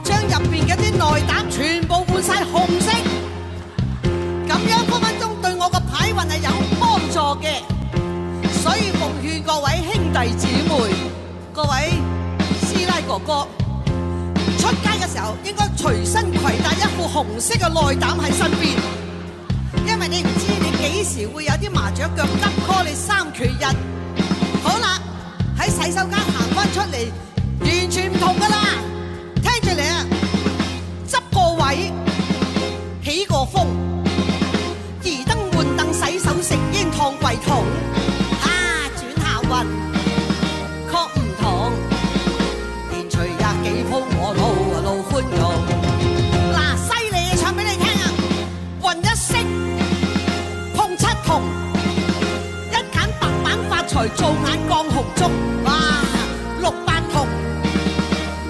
將入邊嘅啲內膽全部換晒紅色，咁樣分分鐘對我個牌運係有幫助嘅。所以奉勸各位兄弟姊妹、各位師奶哥哥，出街嘅時候應該隨身攜帶一副紅色嘅內膽喺身邊，因為你唔知你幾時會有啲麻雀腳急 call 你三缺一。好啦，喺洗手間行翻出嚟，完全唔同噶啦。聽住嚟啊，執個位，起個風，移燈換凳，洗手食煙燙櫃桶，啊，轉下運，確唔同。連隨廿幾鋪我路啊路寬容。嗱，犀利啊，唱俾你聽啊！混一色，碰七筒，一揀白板發財，做眼降紅燭，哇，六八筒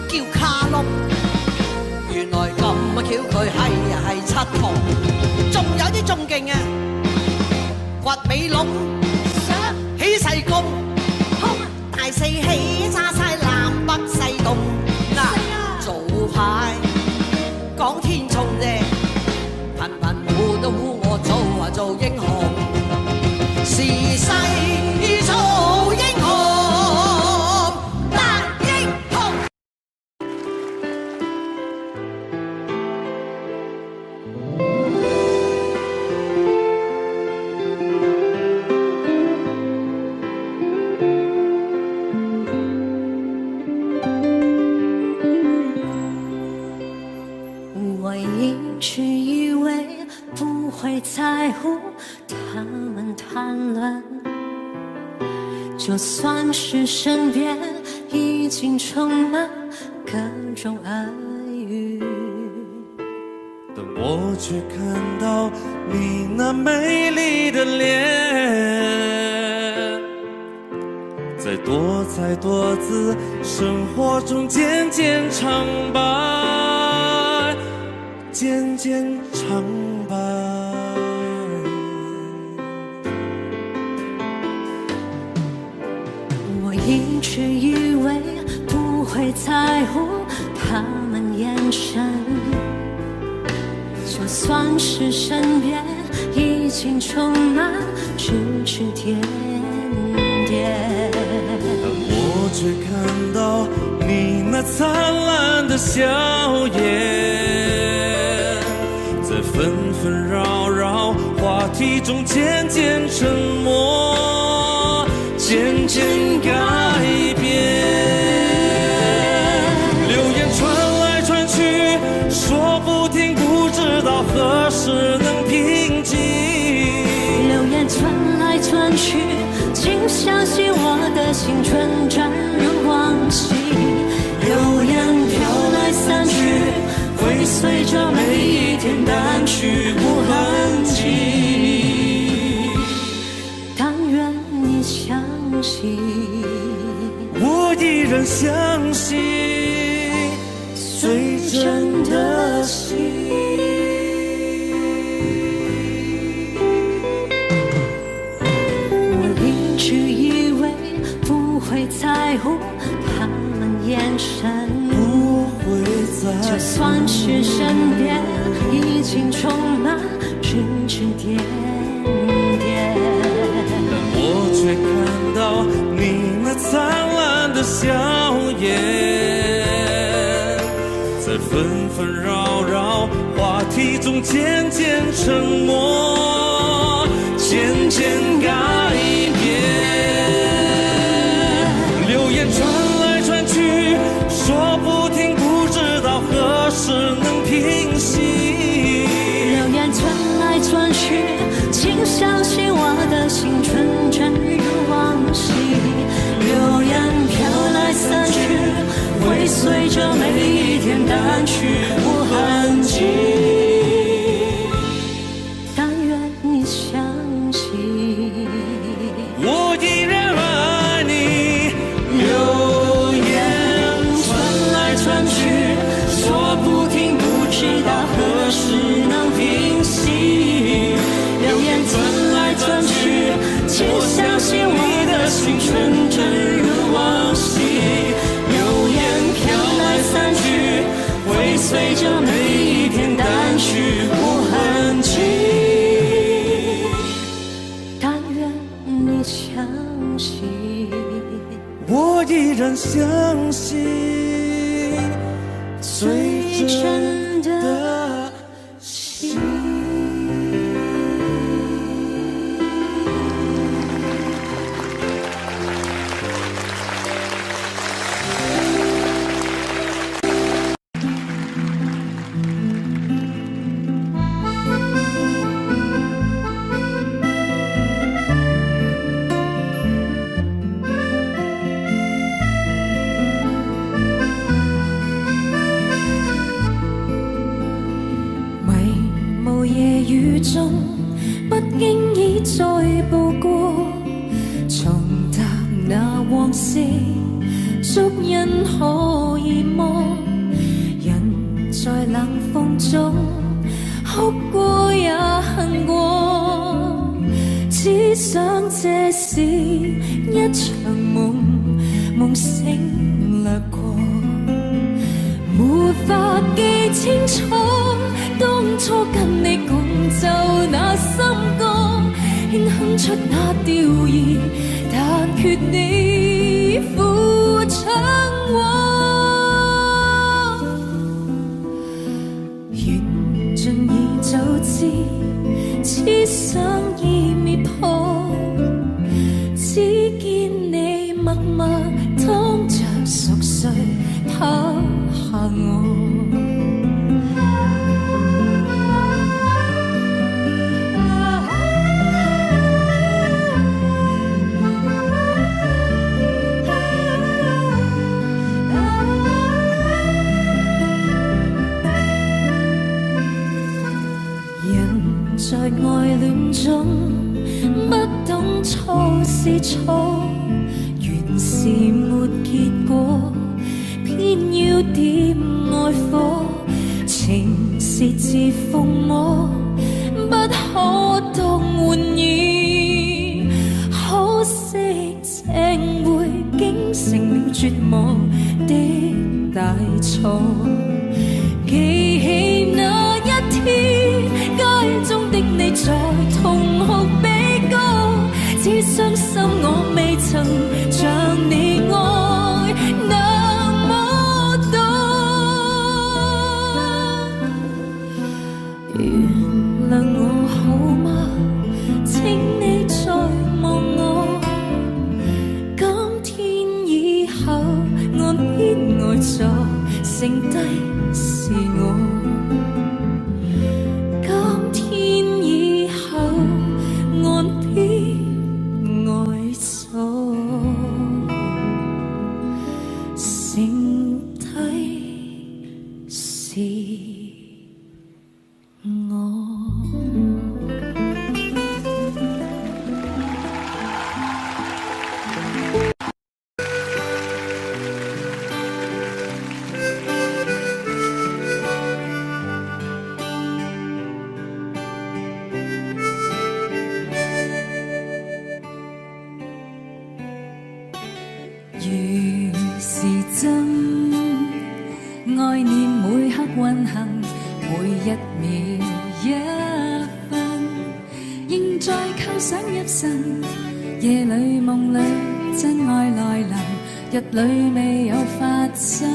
叫卡窿，原來咁啊巧佢係啊係七筒，仲有啲仲勁啊，掘尾籠，起勢攻，大四喜揸晒南北西東，嗱，做牌講天沖啫，頻頻胡都呼我做啊做英雄，時勢做英雄，大英雄。我一直以為不會在乎他們談論，就算是身邊已經充滿各種惡語。但我卻看到你那美麗的臉，在多彩多姿生活中漸漸蒼白，漸漸蒼白。我一直以為不會在乎他們眼神，就算是身邊已經充滿指指點點，但我卻看到你那燦爛的笑顏，在紛紛擾擾話題中漸漸沉默，漸漸改變。流言傳來傳去，說不停，不知道何時能平靜。流言傳來傳去，請相信我的心純真如往昔。流言飄來散去，會隨着每一天淡去無痕跡。但願你相信，我依然相信最真的心。我一直以為不會在乎他們眼神，不會在乎，就算是身邊已經充滿指指點點，但我卻看到你那燦爛的笑顏，在紛紛擾擾話題中漸漸沉默，漸漸改變。流言傳來傳去，說不停，不知道何時能平息。流言傳來傳去，請相信我的心純真如往昔。流言飄來散去，會隨着每一天淡去無痕跡。但願你相信，我依然愛你。流言傳來傳去，說不停，不知道何時能平息。流言傳來傳去，請相信我的心純真如往昔。流言飄來散去，會隨着每一天淡去無痕跡。但願你相信，我依然相信最真的心。迷霧夜雨中，不經意再步過，重踏那往事，足印可以摸。人在冷風中，哭過也恨過，只想這是一場夢，夢醒掠過。沒法記清楚，當初跟你共奏那心歌，輕哼出那調兒，但缺你扶唱我。緣盡已早知，痴想已滅破，只見你默默躺着熟睡，拋下我。人在愛戀中，不懂錯是錯，緣是沒結果，偏要點愛火，情是自伏魔，不可當玩意。可惜這會竟成了絕望的大錯。記起那一天，街中的你在痛哭悲歌，只傷心我未曾像你愛那麼多。原諒我好嗎？請你再望我。今天以後，岸邊呆坐，剩低是我。今天以後，岸邊呆坐，剩低是我。如時針，愛念每刻運行，每一秒一分，仍在構想入神。夜裏夢裏真愛來臨，日裏未有發生，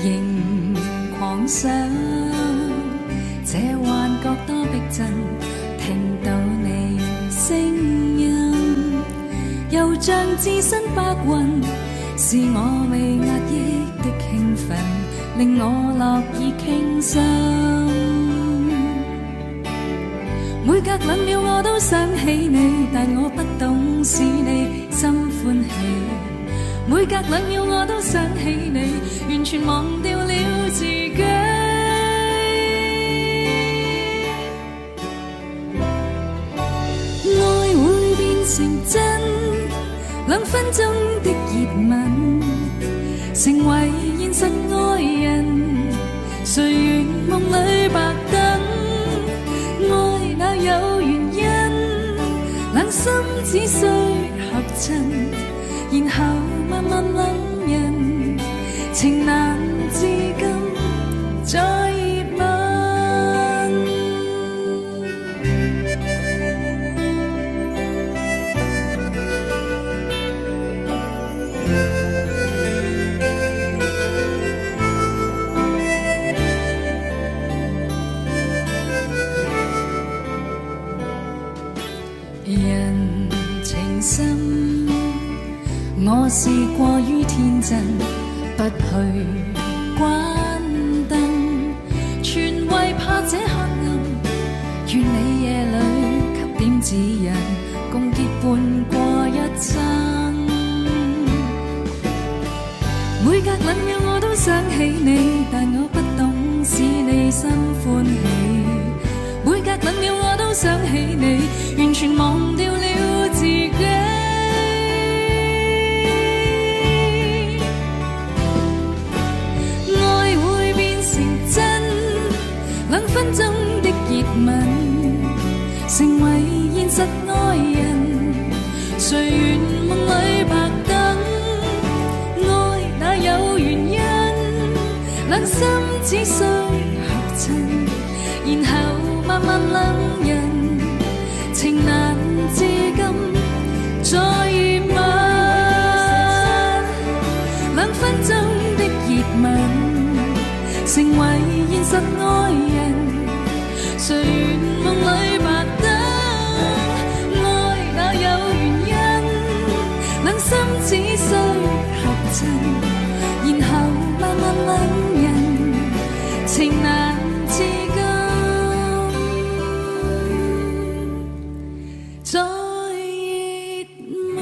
仍狂想。這幻覺多逼真，聽到你聲音。又像置身白雲，是我未壓抑的興奮，令我樂意傾心。每隔2秒我都想起你，但我不懂使你心歡喜。每隔兩秒我都想起你，完全忘掉了自己。愛會變成真，2分鐘的熱吻，成為現實愛人。誰願夢裏白等？愛哪有原因？兩心只需合襯，然後慢慢諗人，情難至今再熱吻。人情深，我是過於天真，不去關燈，全為怕這黑暗。願你夜裏給點指引，共結伴過一生。每隔兩秒我都想起你，但我不懂使你心歡喜。每隔兩秒我都想起你，完全忘掉了自己。愛會變成真，2分鐘的熱吻，成為現實愛人。誰願夢裏白等？愛哪有原因？兩心只需合襯，然後慢慢諗人，情難至今再熱吻。兩分鐘的熱吻，成為現實愛人。誰願夢裏白等？愛哪有原因？兩心只需合襯，然後慢慢諗人，情難至今再熱吻。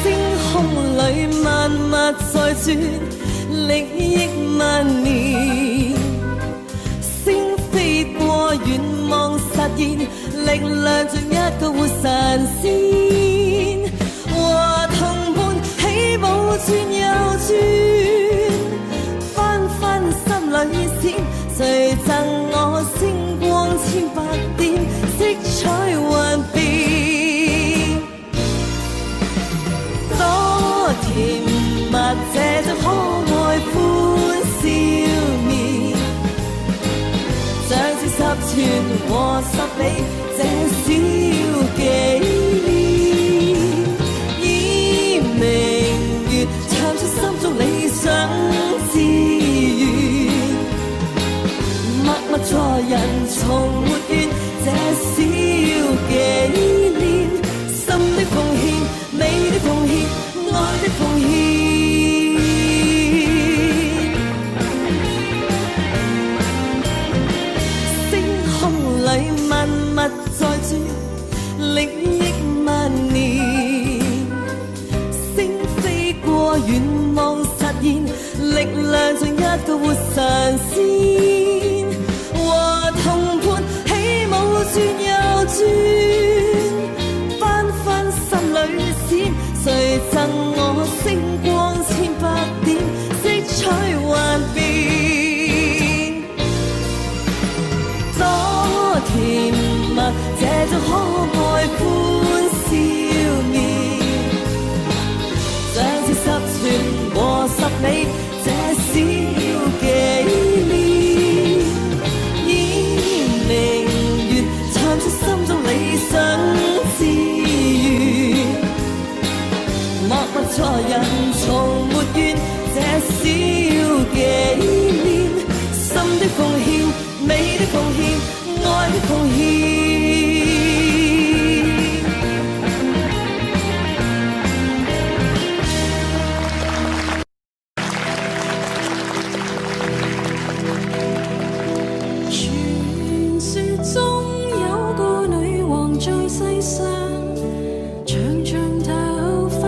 星空轉，歷億萬年。星飛過，願望實現，力量像一個活神仙。和同伴起舞轉又轉，紛紛心裏閃，誰贈我星光千百點，色彩幻變。多甜蜜，這種可愛歡笑面，像是十全和十美這小紀念。以明月唱出心中理想志願，默默助人從沒怨，這小紀念，心的奉獻，美的奉獻，愛的奉獻。星空裏萬物在轉，歷億萬年。星飛過，願望實現，力量像一個活神仙。和同伴起舞轉又轉，紛紛心裏閃，誰贈我星光千百點，色彩幻變。多甜蜜，這種可愛歡笑面，像是十全和十美這小紀念。以明月唱出心中理想志願，默默助人從沒怨，這小紀念，心的奉獻，美的奉獻，愛的奉獻。傳說中有個女王在世上，長長頭髮，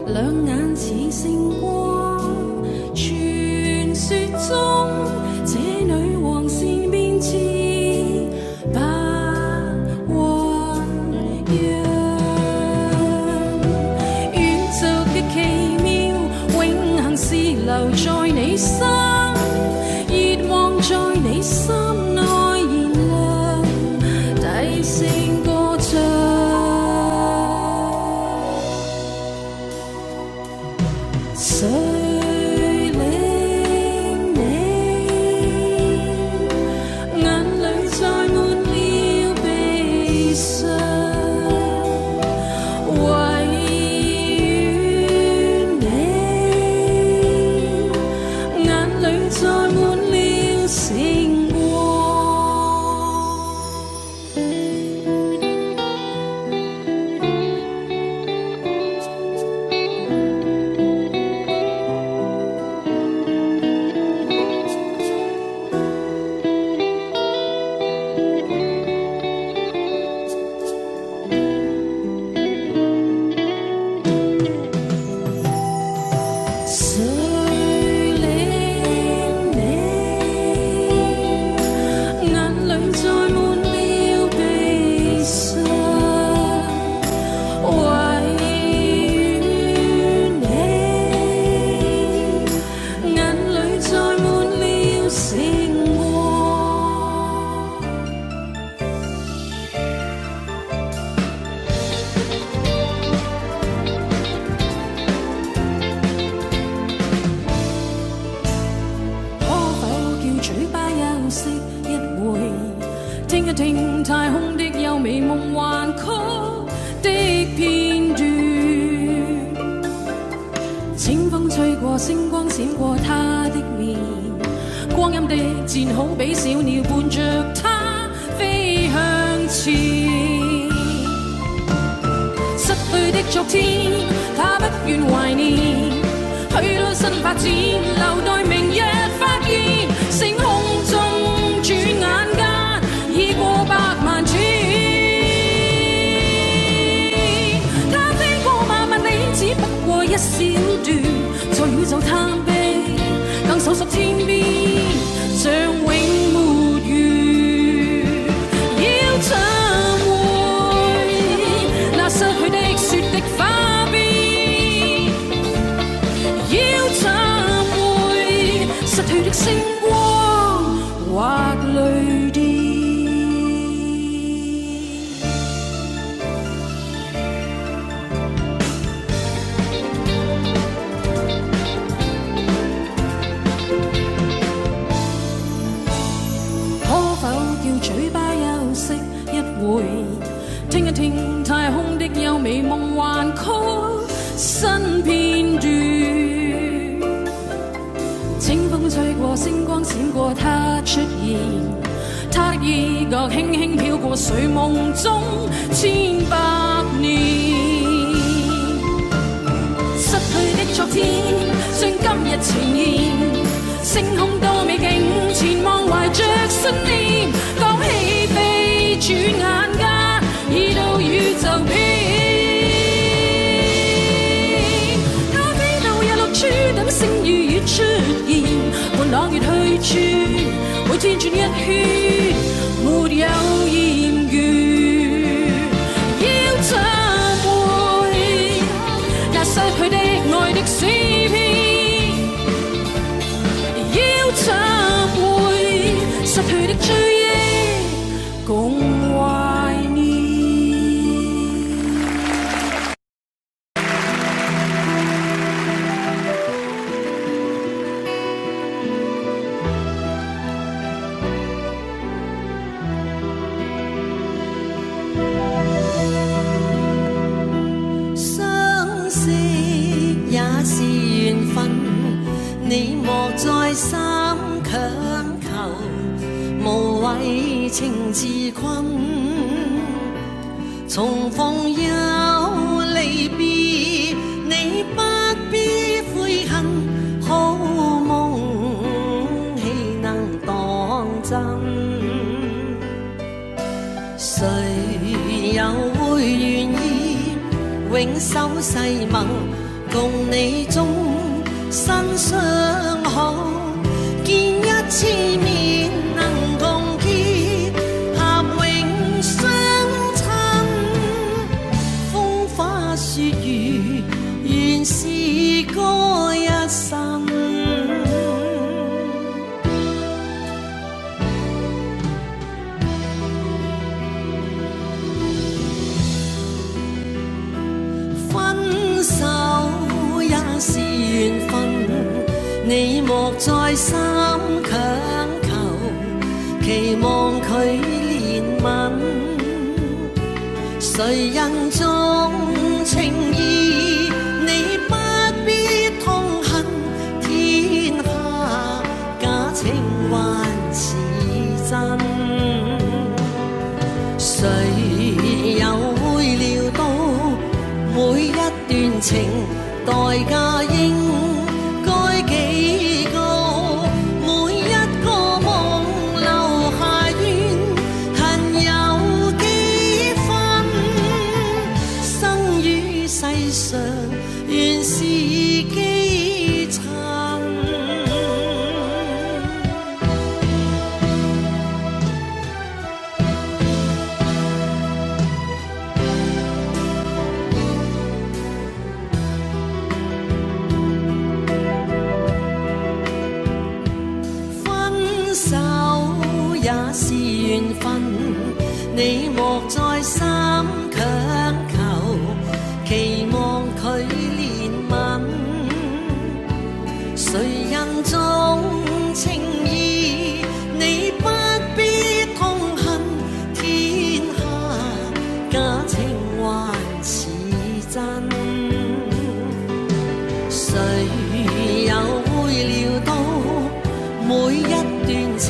兩眼似星光。傳說中這女王善變似白雲樣，宇宙嘅奇妙永恆是留在你心。熱望在你心內燃亮，低聲歌唱。誰令你眼裏載滿了悲傷？唯願你眼裏載滿了星光。誰令你眼裏載滿了悲傷？唯願你眼裏載滿了星光。可否叫嘴巴休息一會，聽一聽太空的優美夢幻曲的片段？清風吹過，星光閃過他的面，光陰的箭好比小鳥伴着他飛向前。失去的昨天，他不願懷念。許多新發展，留待明日發現。星空中轉眼間已過百萬天。他飛過萬萬里，只不過一小段，在宙探秘，更搜索天邊，像永沒完。要尋回那失去的雪的花邊，要尋回失去的星光或淚點。可否叫嘴巴休息一會，聽一聽太空的優美夢幻曲新片段？清風吹過，星光閃過，他出現，他的衣角輕輕飄過睡夢中千百年。失去的昨天，將今日呈現，星空多美景，前望懷着信念，講起飛，轉眼間已到宇宙邊。他飛到日落處，等星與月出現，伴朗月去處，每天轉一圈，沒有厭倦。要尋回那失去的愛的詩篇，要尋回失去的追憶，共懷念。相識也是緣分，你莫再三強求，無謂情自困。重逢又離別，你不必悔恨，好夢豈能當真？誰又會願意永守誓盟，共你終身相好？見一次面能共結合永相親，風花雪月原是該一生。分手也是緣分，你莫再三強求，期望佢憐憫。誰人重情義，你不必痛恨，天下假情還是真。誰又會料到每一段情代價應該幾高？每一個夢留下怨恨有幾分？生於世上原是基層。分手也是緣分，你莫再三強求，期望佢憐憫。誰人重情義，你不必痛恨，天下假情還是真。誰又會料到每一段情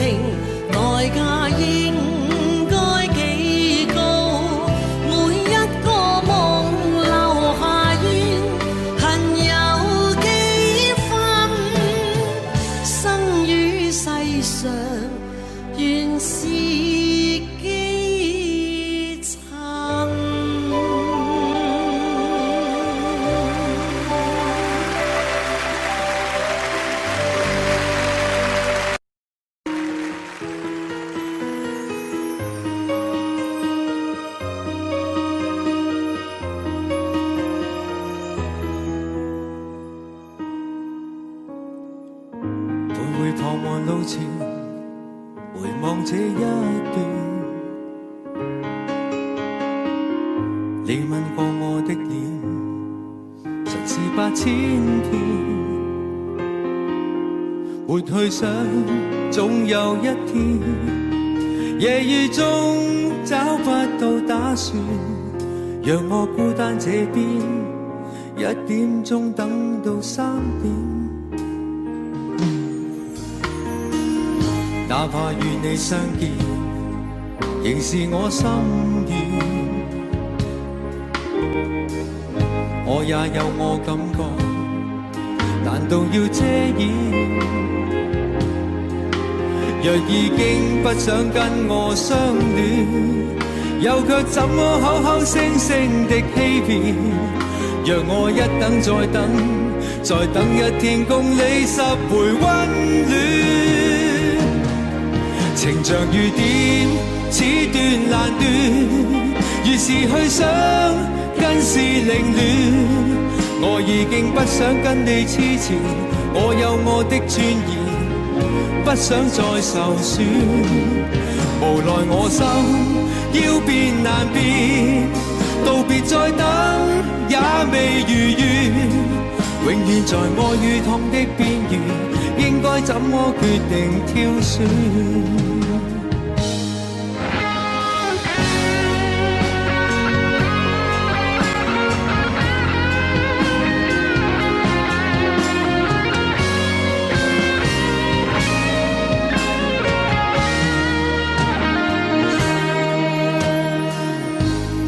代價應該幾高？路前，回望這一段，你吻過我的臉，曾是8000遍。沒去想，總有一天，夜雨中找不到打算，讓我孤單這邊，1點鐘等到3點。哪怕與你相見，仍是我心願。我也有我感覺，難道要遮掩？若已經不想跟我相戀，又卻怎麼口口聲聲的欺騙？讓我一等再等，再等一天，共你10倍溫暖。情像雨點，此斷難斷，越是去想，更是凌亂。我已經不想跟你痴纏，我有我的尊嚴，不想再受損。無奈我心要變難變，道別再等也未如願，永遠在愛與痛的邊緣，應該怎麼決定挑選？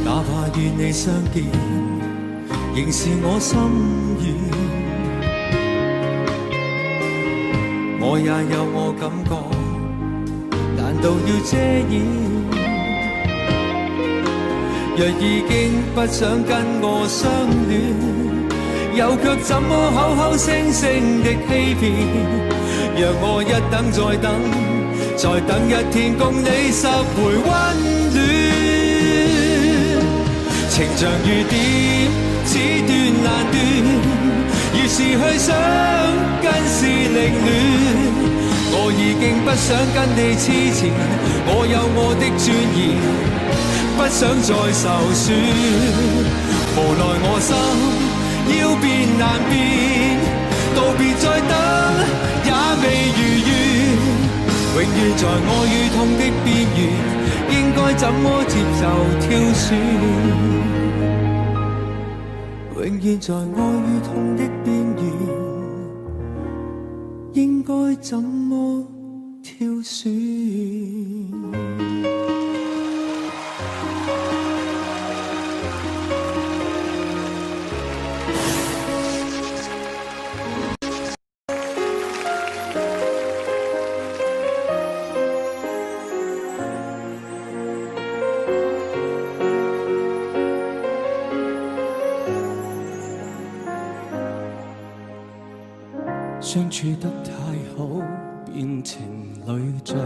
哪怕與你相見，仍是我心願。我也有我感覺，難道要遮掩？若已經不想跟我相戀，又卻怎麼口口聲聲的欺騙？讓我一等再等，再等一天，共你10倍溫暖。情像雨點，此斷難斷，越是去想，更是凌亂。我已經不想跟你痴纏，我有我的尊嚴，不想再受損。無奈我心要變難變，道別再等也未如願，永遠在愛與痛的邊緣，應該怎麼接受挑選？永遠在愛與痛的邊緣，應該怎麼挑選？相處得太好，變情侶像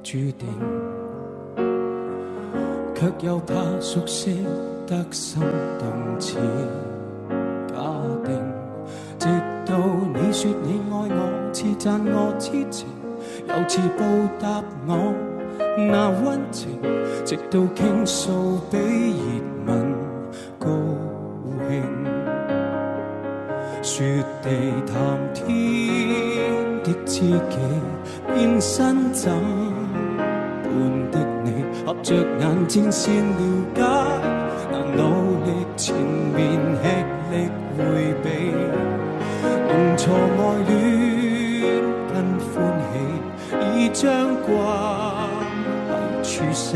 注定，卻又怕熟悉得心動似假定。直到你說你愛我，似讚我痴情，又似報答我那溫情，直到傾訴比熱吻高興。說地談天的知己，變身怎般的你，合着眼睛先了解，難努力前面吃力迴避，弄錯愛戀跟歡喜，已將關係處死。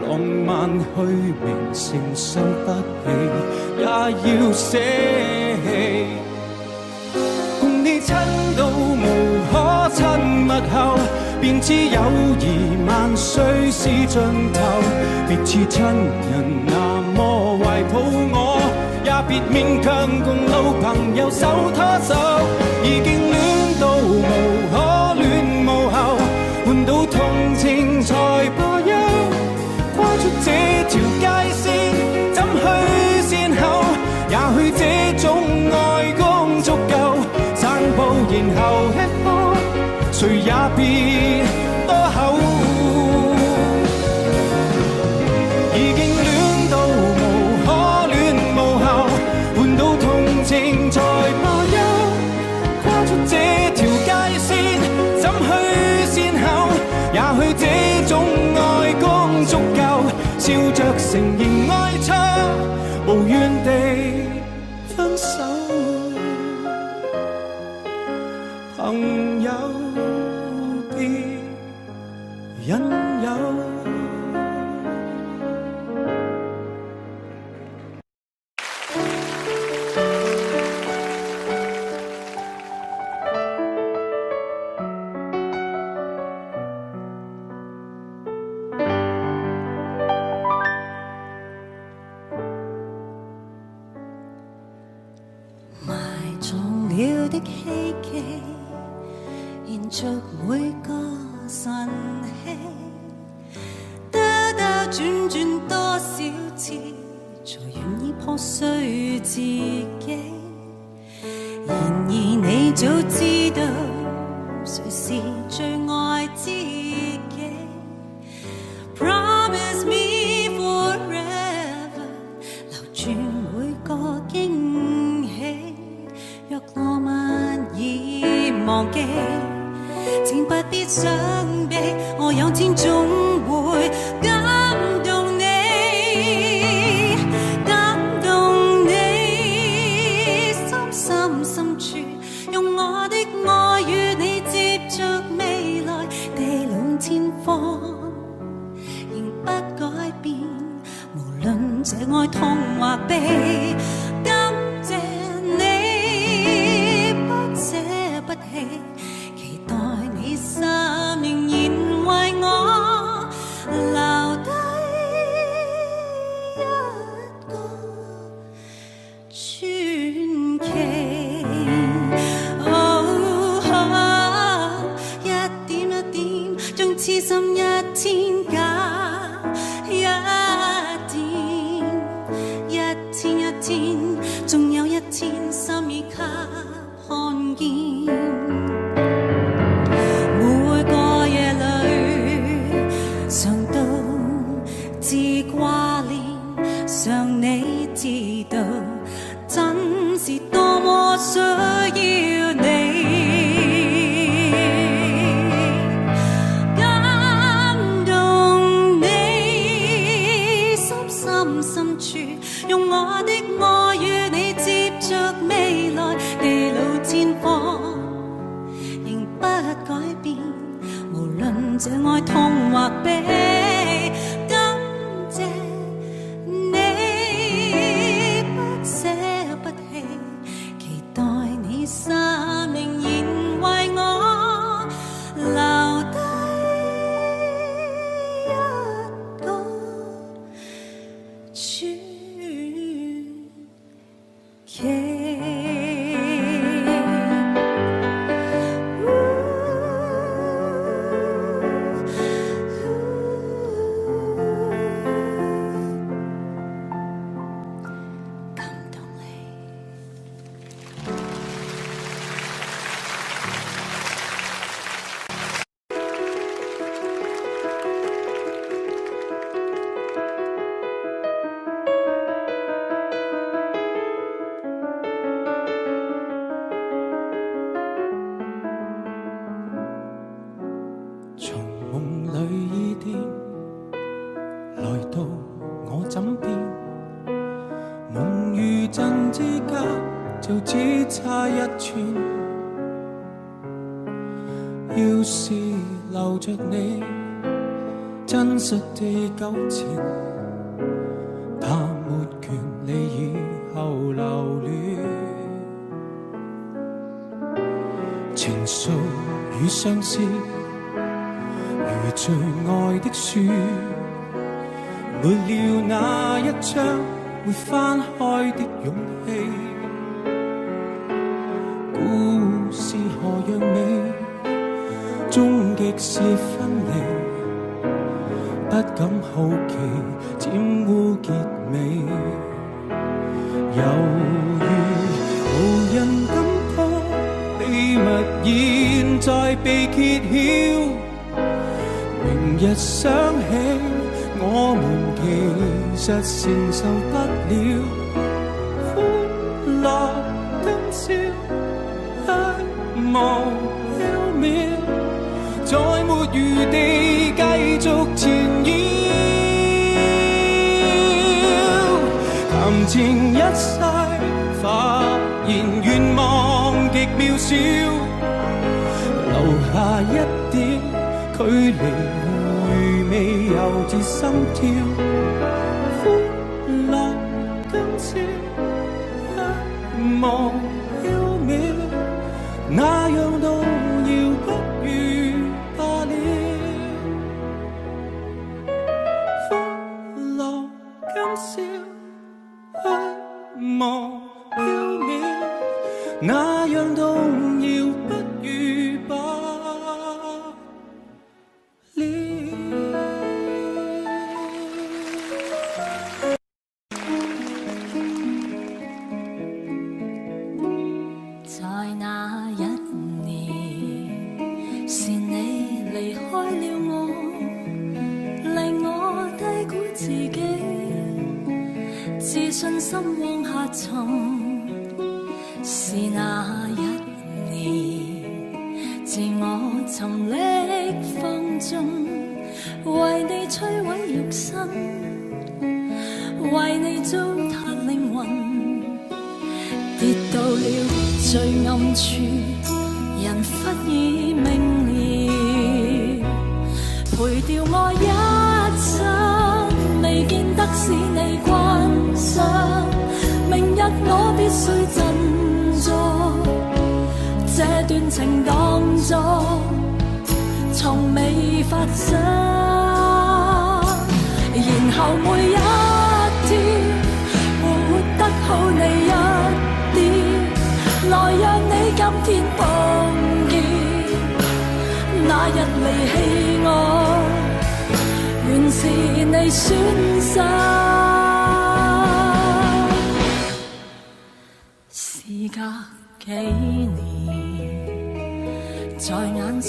浪漫虛名承受不起，也要捨棄。共你親到無可親密後，便知友誼萬歲是盡頭。別似親人那麼懷抱我，也別勉強共老朋友手拖手。已經戀到無可戀無後，換到同情才罷休。跨出這條界線，怎去善後？也許這種愛剛足夠，散步然後吃喝，別多口。已經戀到無可戀無後，換到同情才罷休。跨出這條界線，怎去善後？也許這種愛剛足夠，笑着承認愛錯，無怨地分手。朋友別引誘。埋藏了的希冀，延續每個晨曦，兜兜轉轉多少次，才願意破碎自己。然而你早知道，誰是最愛知己。Promise me forever，留住每個驚喜。若浪漫已忘記，請不必傷悲，我有天總會感動你，感動你心深深處，用我的愛與你接觸未來，地老天荒仍不改變，無論這愛痛或悲，感謝你不捨不棄，期待你心仍然為我留低一個傳奇。Oh, 一點一點將痴心一天加一點，一天一天，終有一天心已給看見。每個夜裏，常獨自掛念，想你知道，真是多麼需要你。感動你心深深處，用我的愛與你接觸未來，地老天荒仍不改變，無論這愛痛或悲，感謝你不捨不棄，期待你心仍然為我留低一個傳奇。感動你。從夢裏伊甸來到我枕邊，夢與真之間就只差一寸。要是留着你，真實地糾纏，他沒權利以後留戀。情緒與相思，如最愛的書，沒了那一張會翻開的勇氣。故事何樣美，終極是分離，不敢好奇沾污結尾，猶如無人敢破秘密現現在被揭曉。明日想起，我們其實承受不了。歡樂今宵，虛無縹緲，再沒餘地繼續纏繞。談情一世，發現願望極渺小，留下一點距離，回味猶自心跳。歡樂今宵，虛無縹緲，那樣動搖不如罷了。歡樂今宵，虛無縹緲，那樣動搖不如罷了。在那一年，是你離開了我，令我低估自己，自信心往下沉。是那一年，自我沉溺放縱，為你摧毀肉身，為你糟蹋靈魂。跌到了最暗處，人忽已明了，賠掉我一生，未見得使你關心。明日我必須振作，這段情當作從未發生。然後每一天活得好你一點，來讓你今天碰見。那日離棄我，原是你損失。事隔幾年，在眼前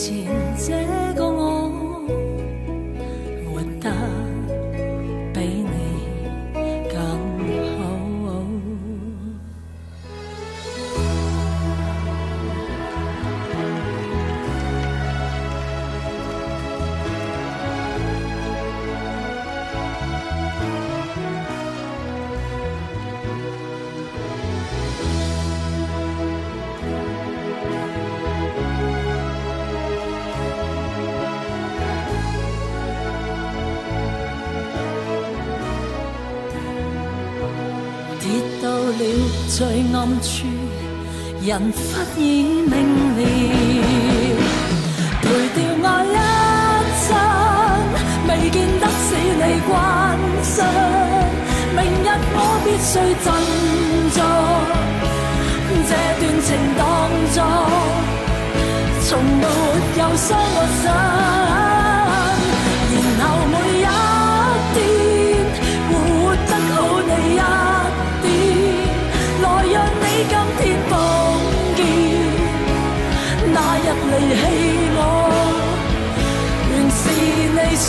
這個我，活得比你更好。跌到了最暗處，人忽已明了，賠掉我一生，未見得使你關心。明日我必須振作，這段情當作從沒有傷過身。然後每一天活得好你一點，來讓你今天碰見。那日離棄我，原是你損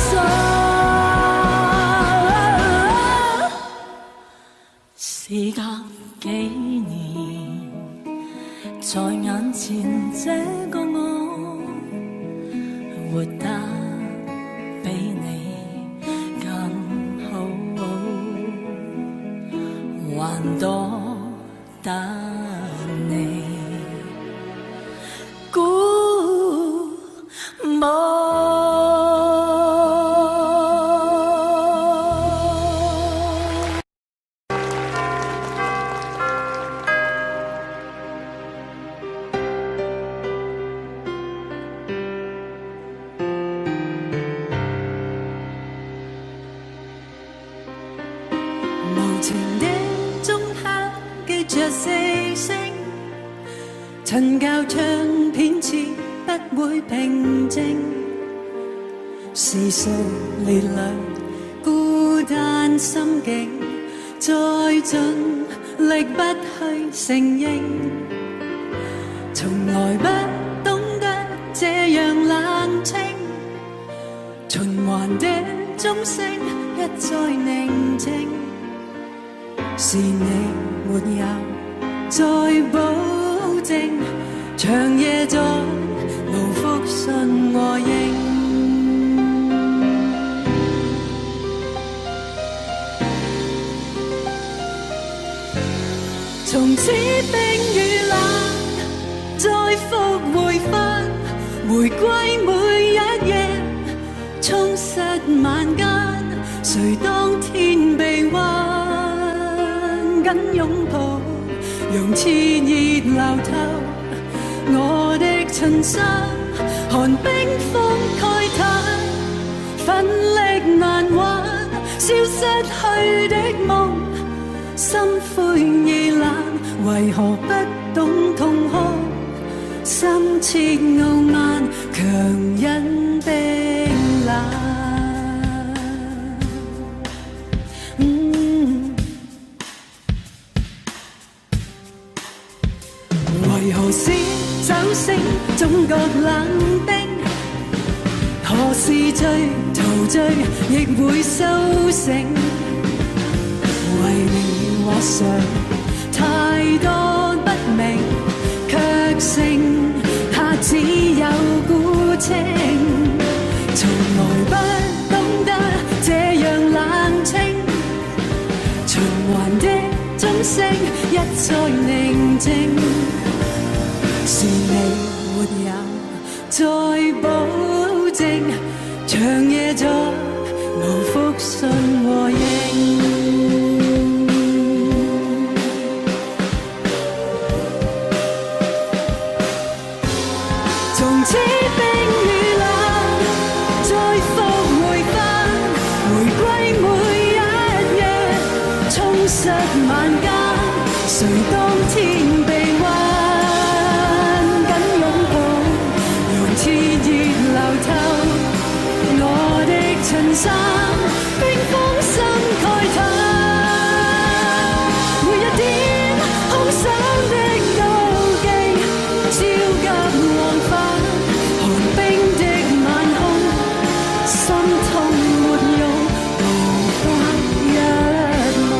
失。事隔幾年，在眼前這個我，活得比你更好，還多得你鼓舞。無情的鐘敲記着四聲，陳舊唱片似不會平靜。時數年累，孤單心境，再盡力不去承認，從來不懂環的鐘聲一再寧靜，是你沒有再保證，長夜再無覆信和應。從此冰與冷，再復回返，回歸每一夜，充實晚間，誰當天臂彎緊擁抱，讓熾熱流透我的襯衫，寒冰封蓋嘆，奮力難挽，消失去的夢。心灰意冷，為何不懂痛哭？心切傲慢，強忍冰冷。為何是酒醒總覺冷冰？何時醉陶醉亦會甦醒？為你或誰太多不明，卻剩下只有孤清。從來不懂得這樣冷清，循環的鐘聲一再寧靜，是你沒有再保證，長夜再無覆信和應。從此冰與冷，再復回返，回歸每一夜，充實晚間，誰當天臂彎緊擁抱，讓熾熱流透我的襯衫，冰封心蓋嘆，每一點空想的妒忌，焦急往返，寒冰的晚空，心痛沒用，無法一夢。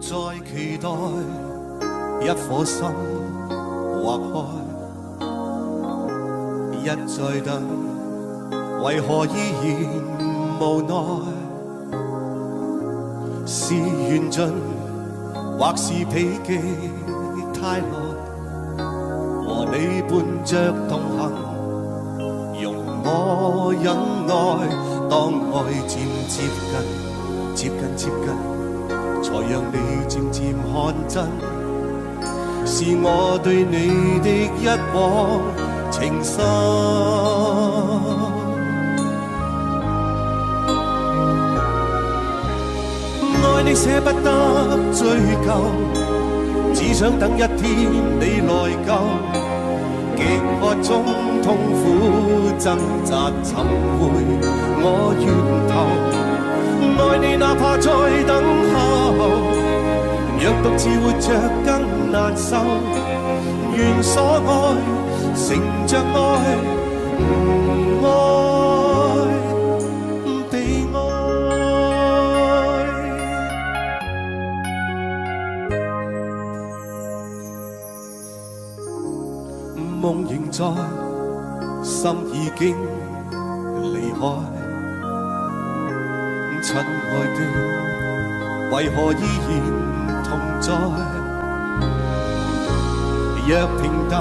在期待一顆心劃開，一再等，為何依然無奈？是緣盡，或是彼記太耐，和你伴着同行，容我忍耐。當愛漸接近，接近接近。才讓你漸漸看真，是我對你的一往情深。愛你捨不得追究，只想等一天你來救。極渴中痛苦掙扎，尋回我源頭。愛你哪怕再等候，若獨自活着更難受。願所愛乘着愛，唔愛被愛。夢仍在，心已經離開。親愛的，為何依然同在？若平淡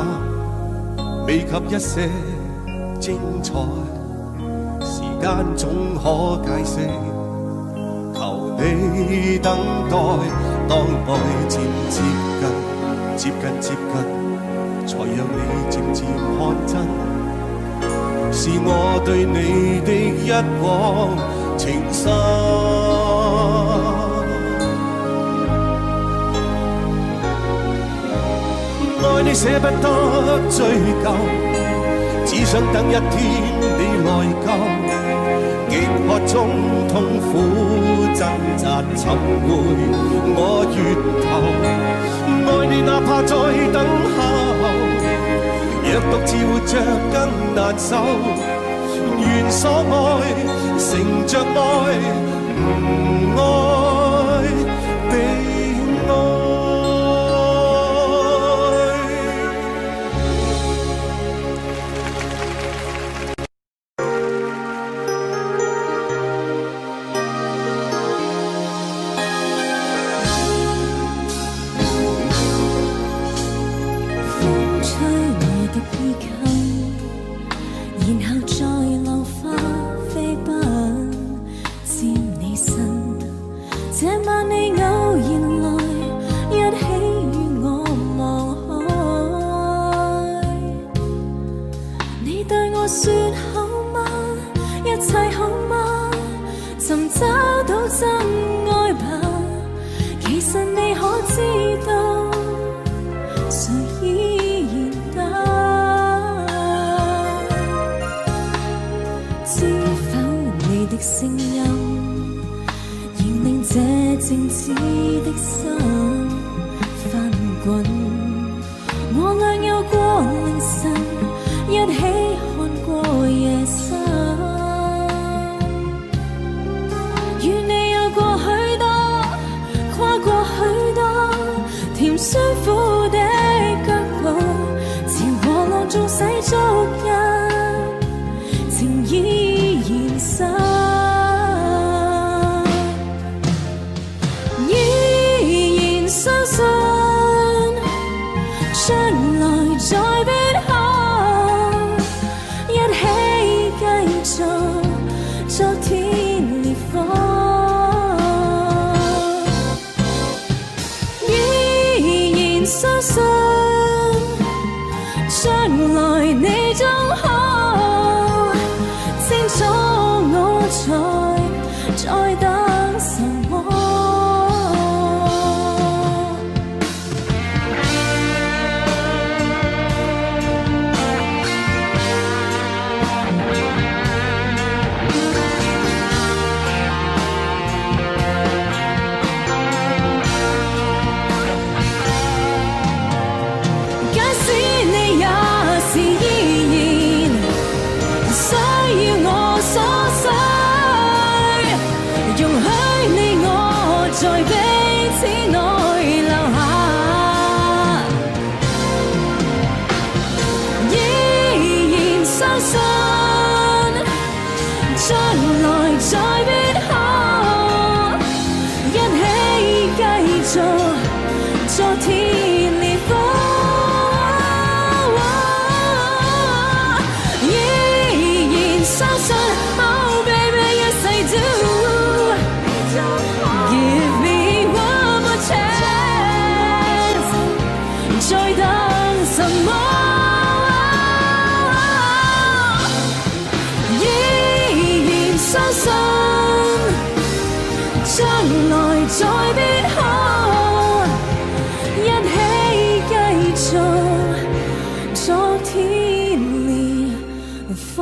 未及一些精彩，時間總可解釋。求你等待，當愛漸接近，接近接近，才讓你漸漸看真，是我對你的一往情情深。愛你捨不得追究，只想等一天你來救。極渴中痛苦掙扎尋回我源頭，愛你哪怕再等候，若獨自活着更難受。願所愛乘着愛，唔愛悲哀。風吹我的衣襟，然後再浪花飛奔，佔你身。這晚你偶然來，一起與我望海。你對我說好嗎？一切好嗎？尋找到真愛吧。其實你可知道？誰依然等？知否你的聲音，仍令這靜止的心翻滾？我倆有過凌晨，一起看過夜深，與你有過許多，跨過許多甜酸苦的腳步，潮和浪縱使足印，情依然深，依然相信，將來再必可一起繼續昨天烈火。依然相信，將來你終可清楚我在在等什麼。假使你也是依然需要我所需，容許你我在彼此內留下，依然相信，將來再必可一起繼續昨天烈火。依然相信，Oh baby yes I do。Give me one more chance，再等什麼？依然相信，將來再必可一起繼續昨天烈火。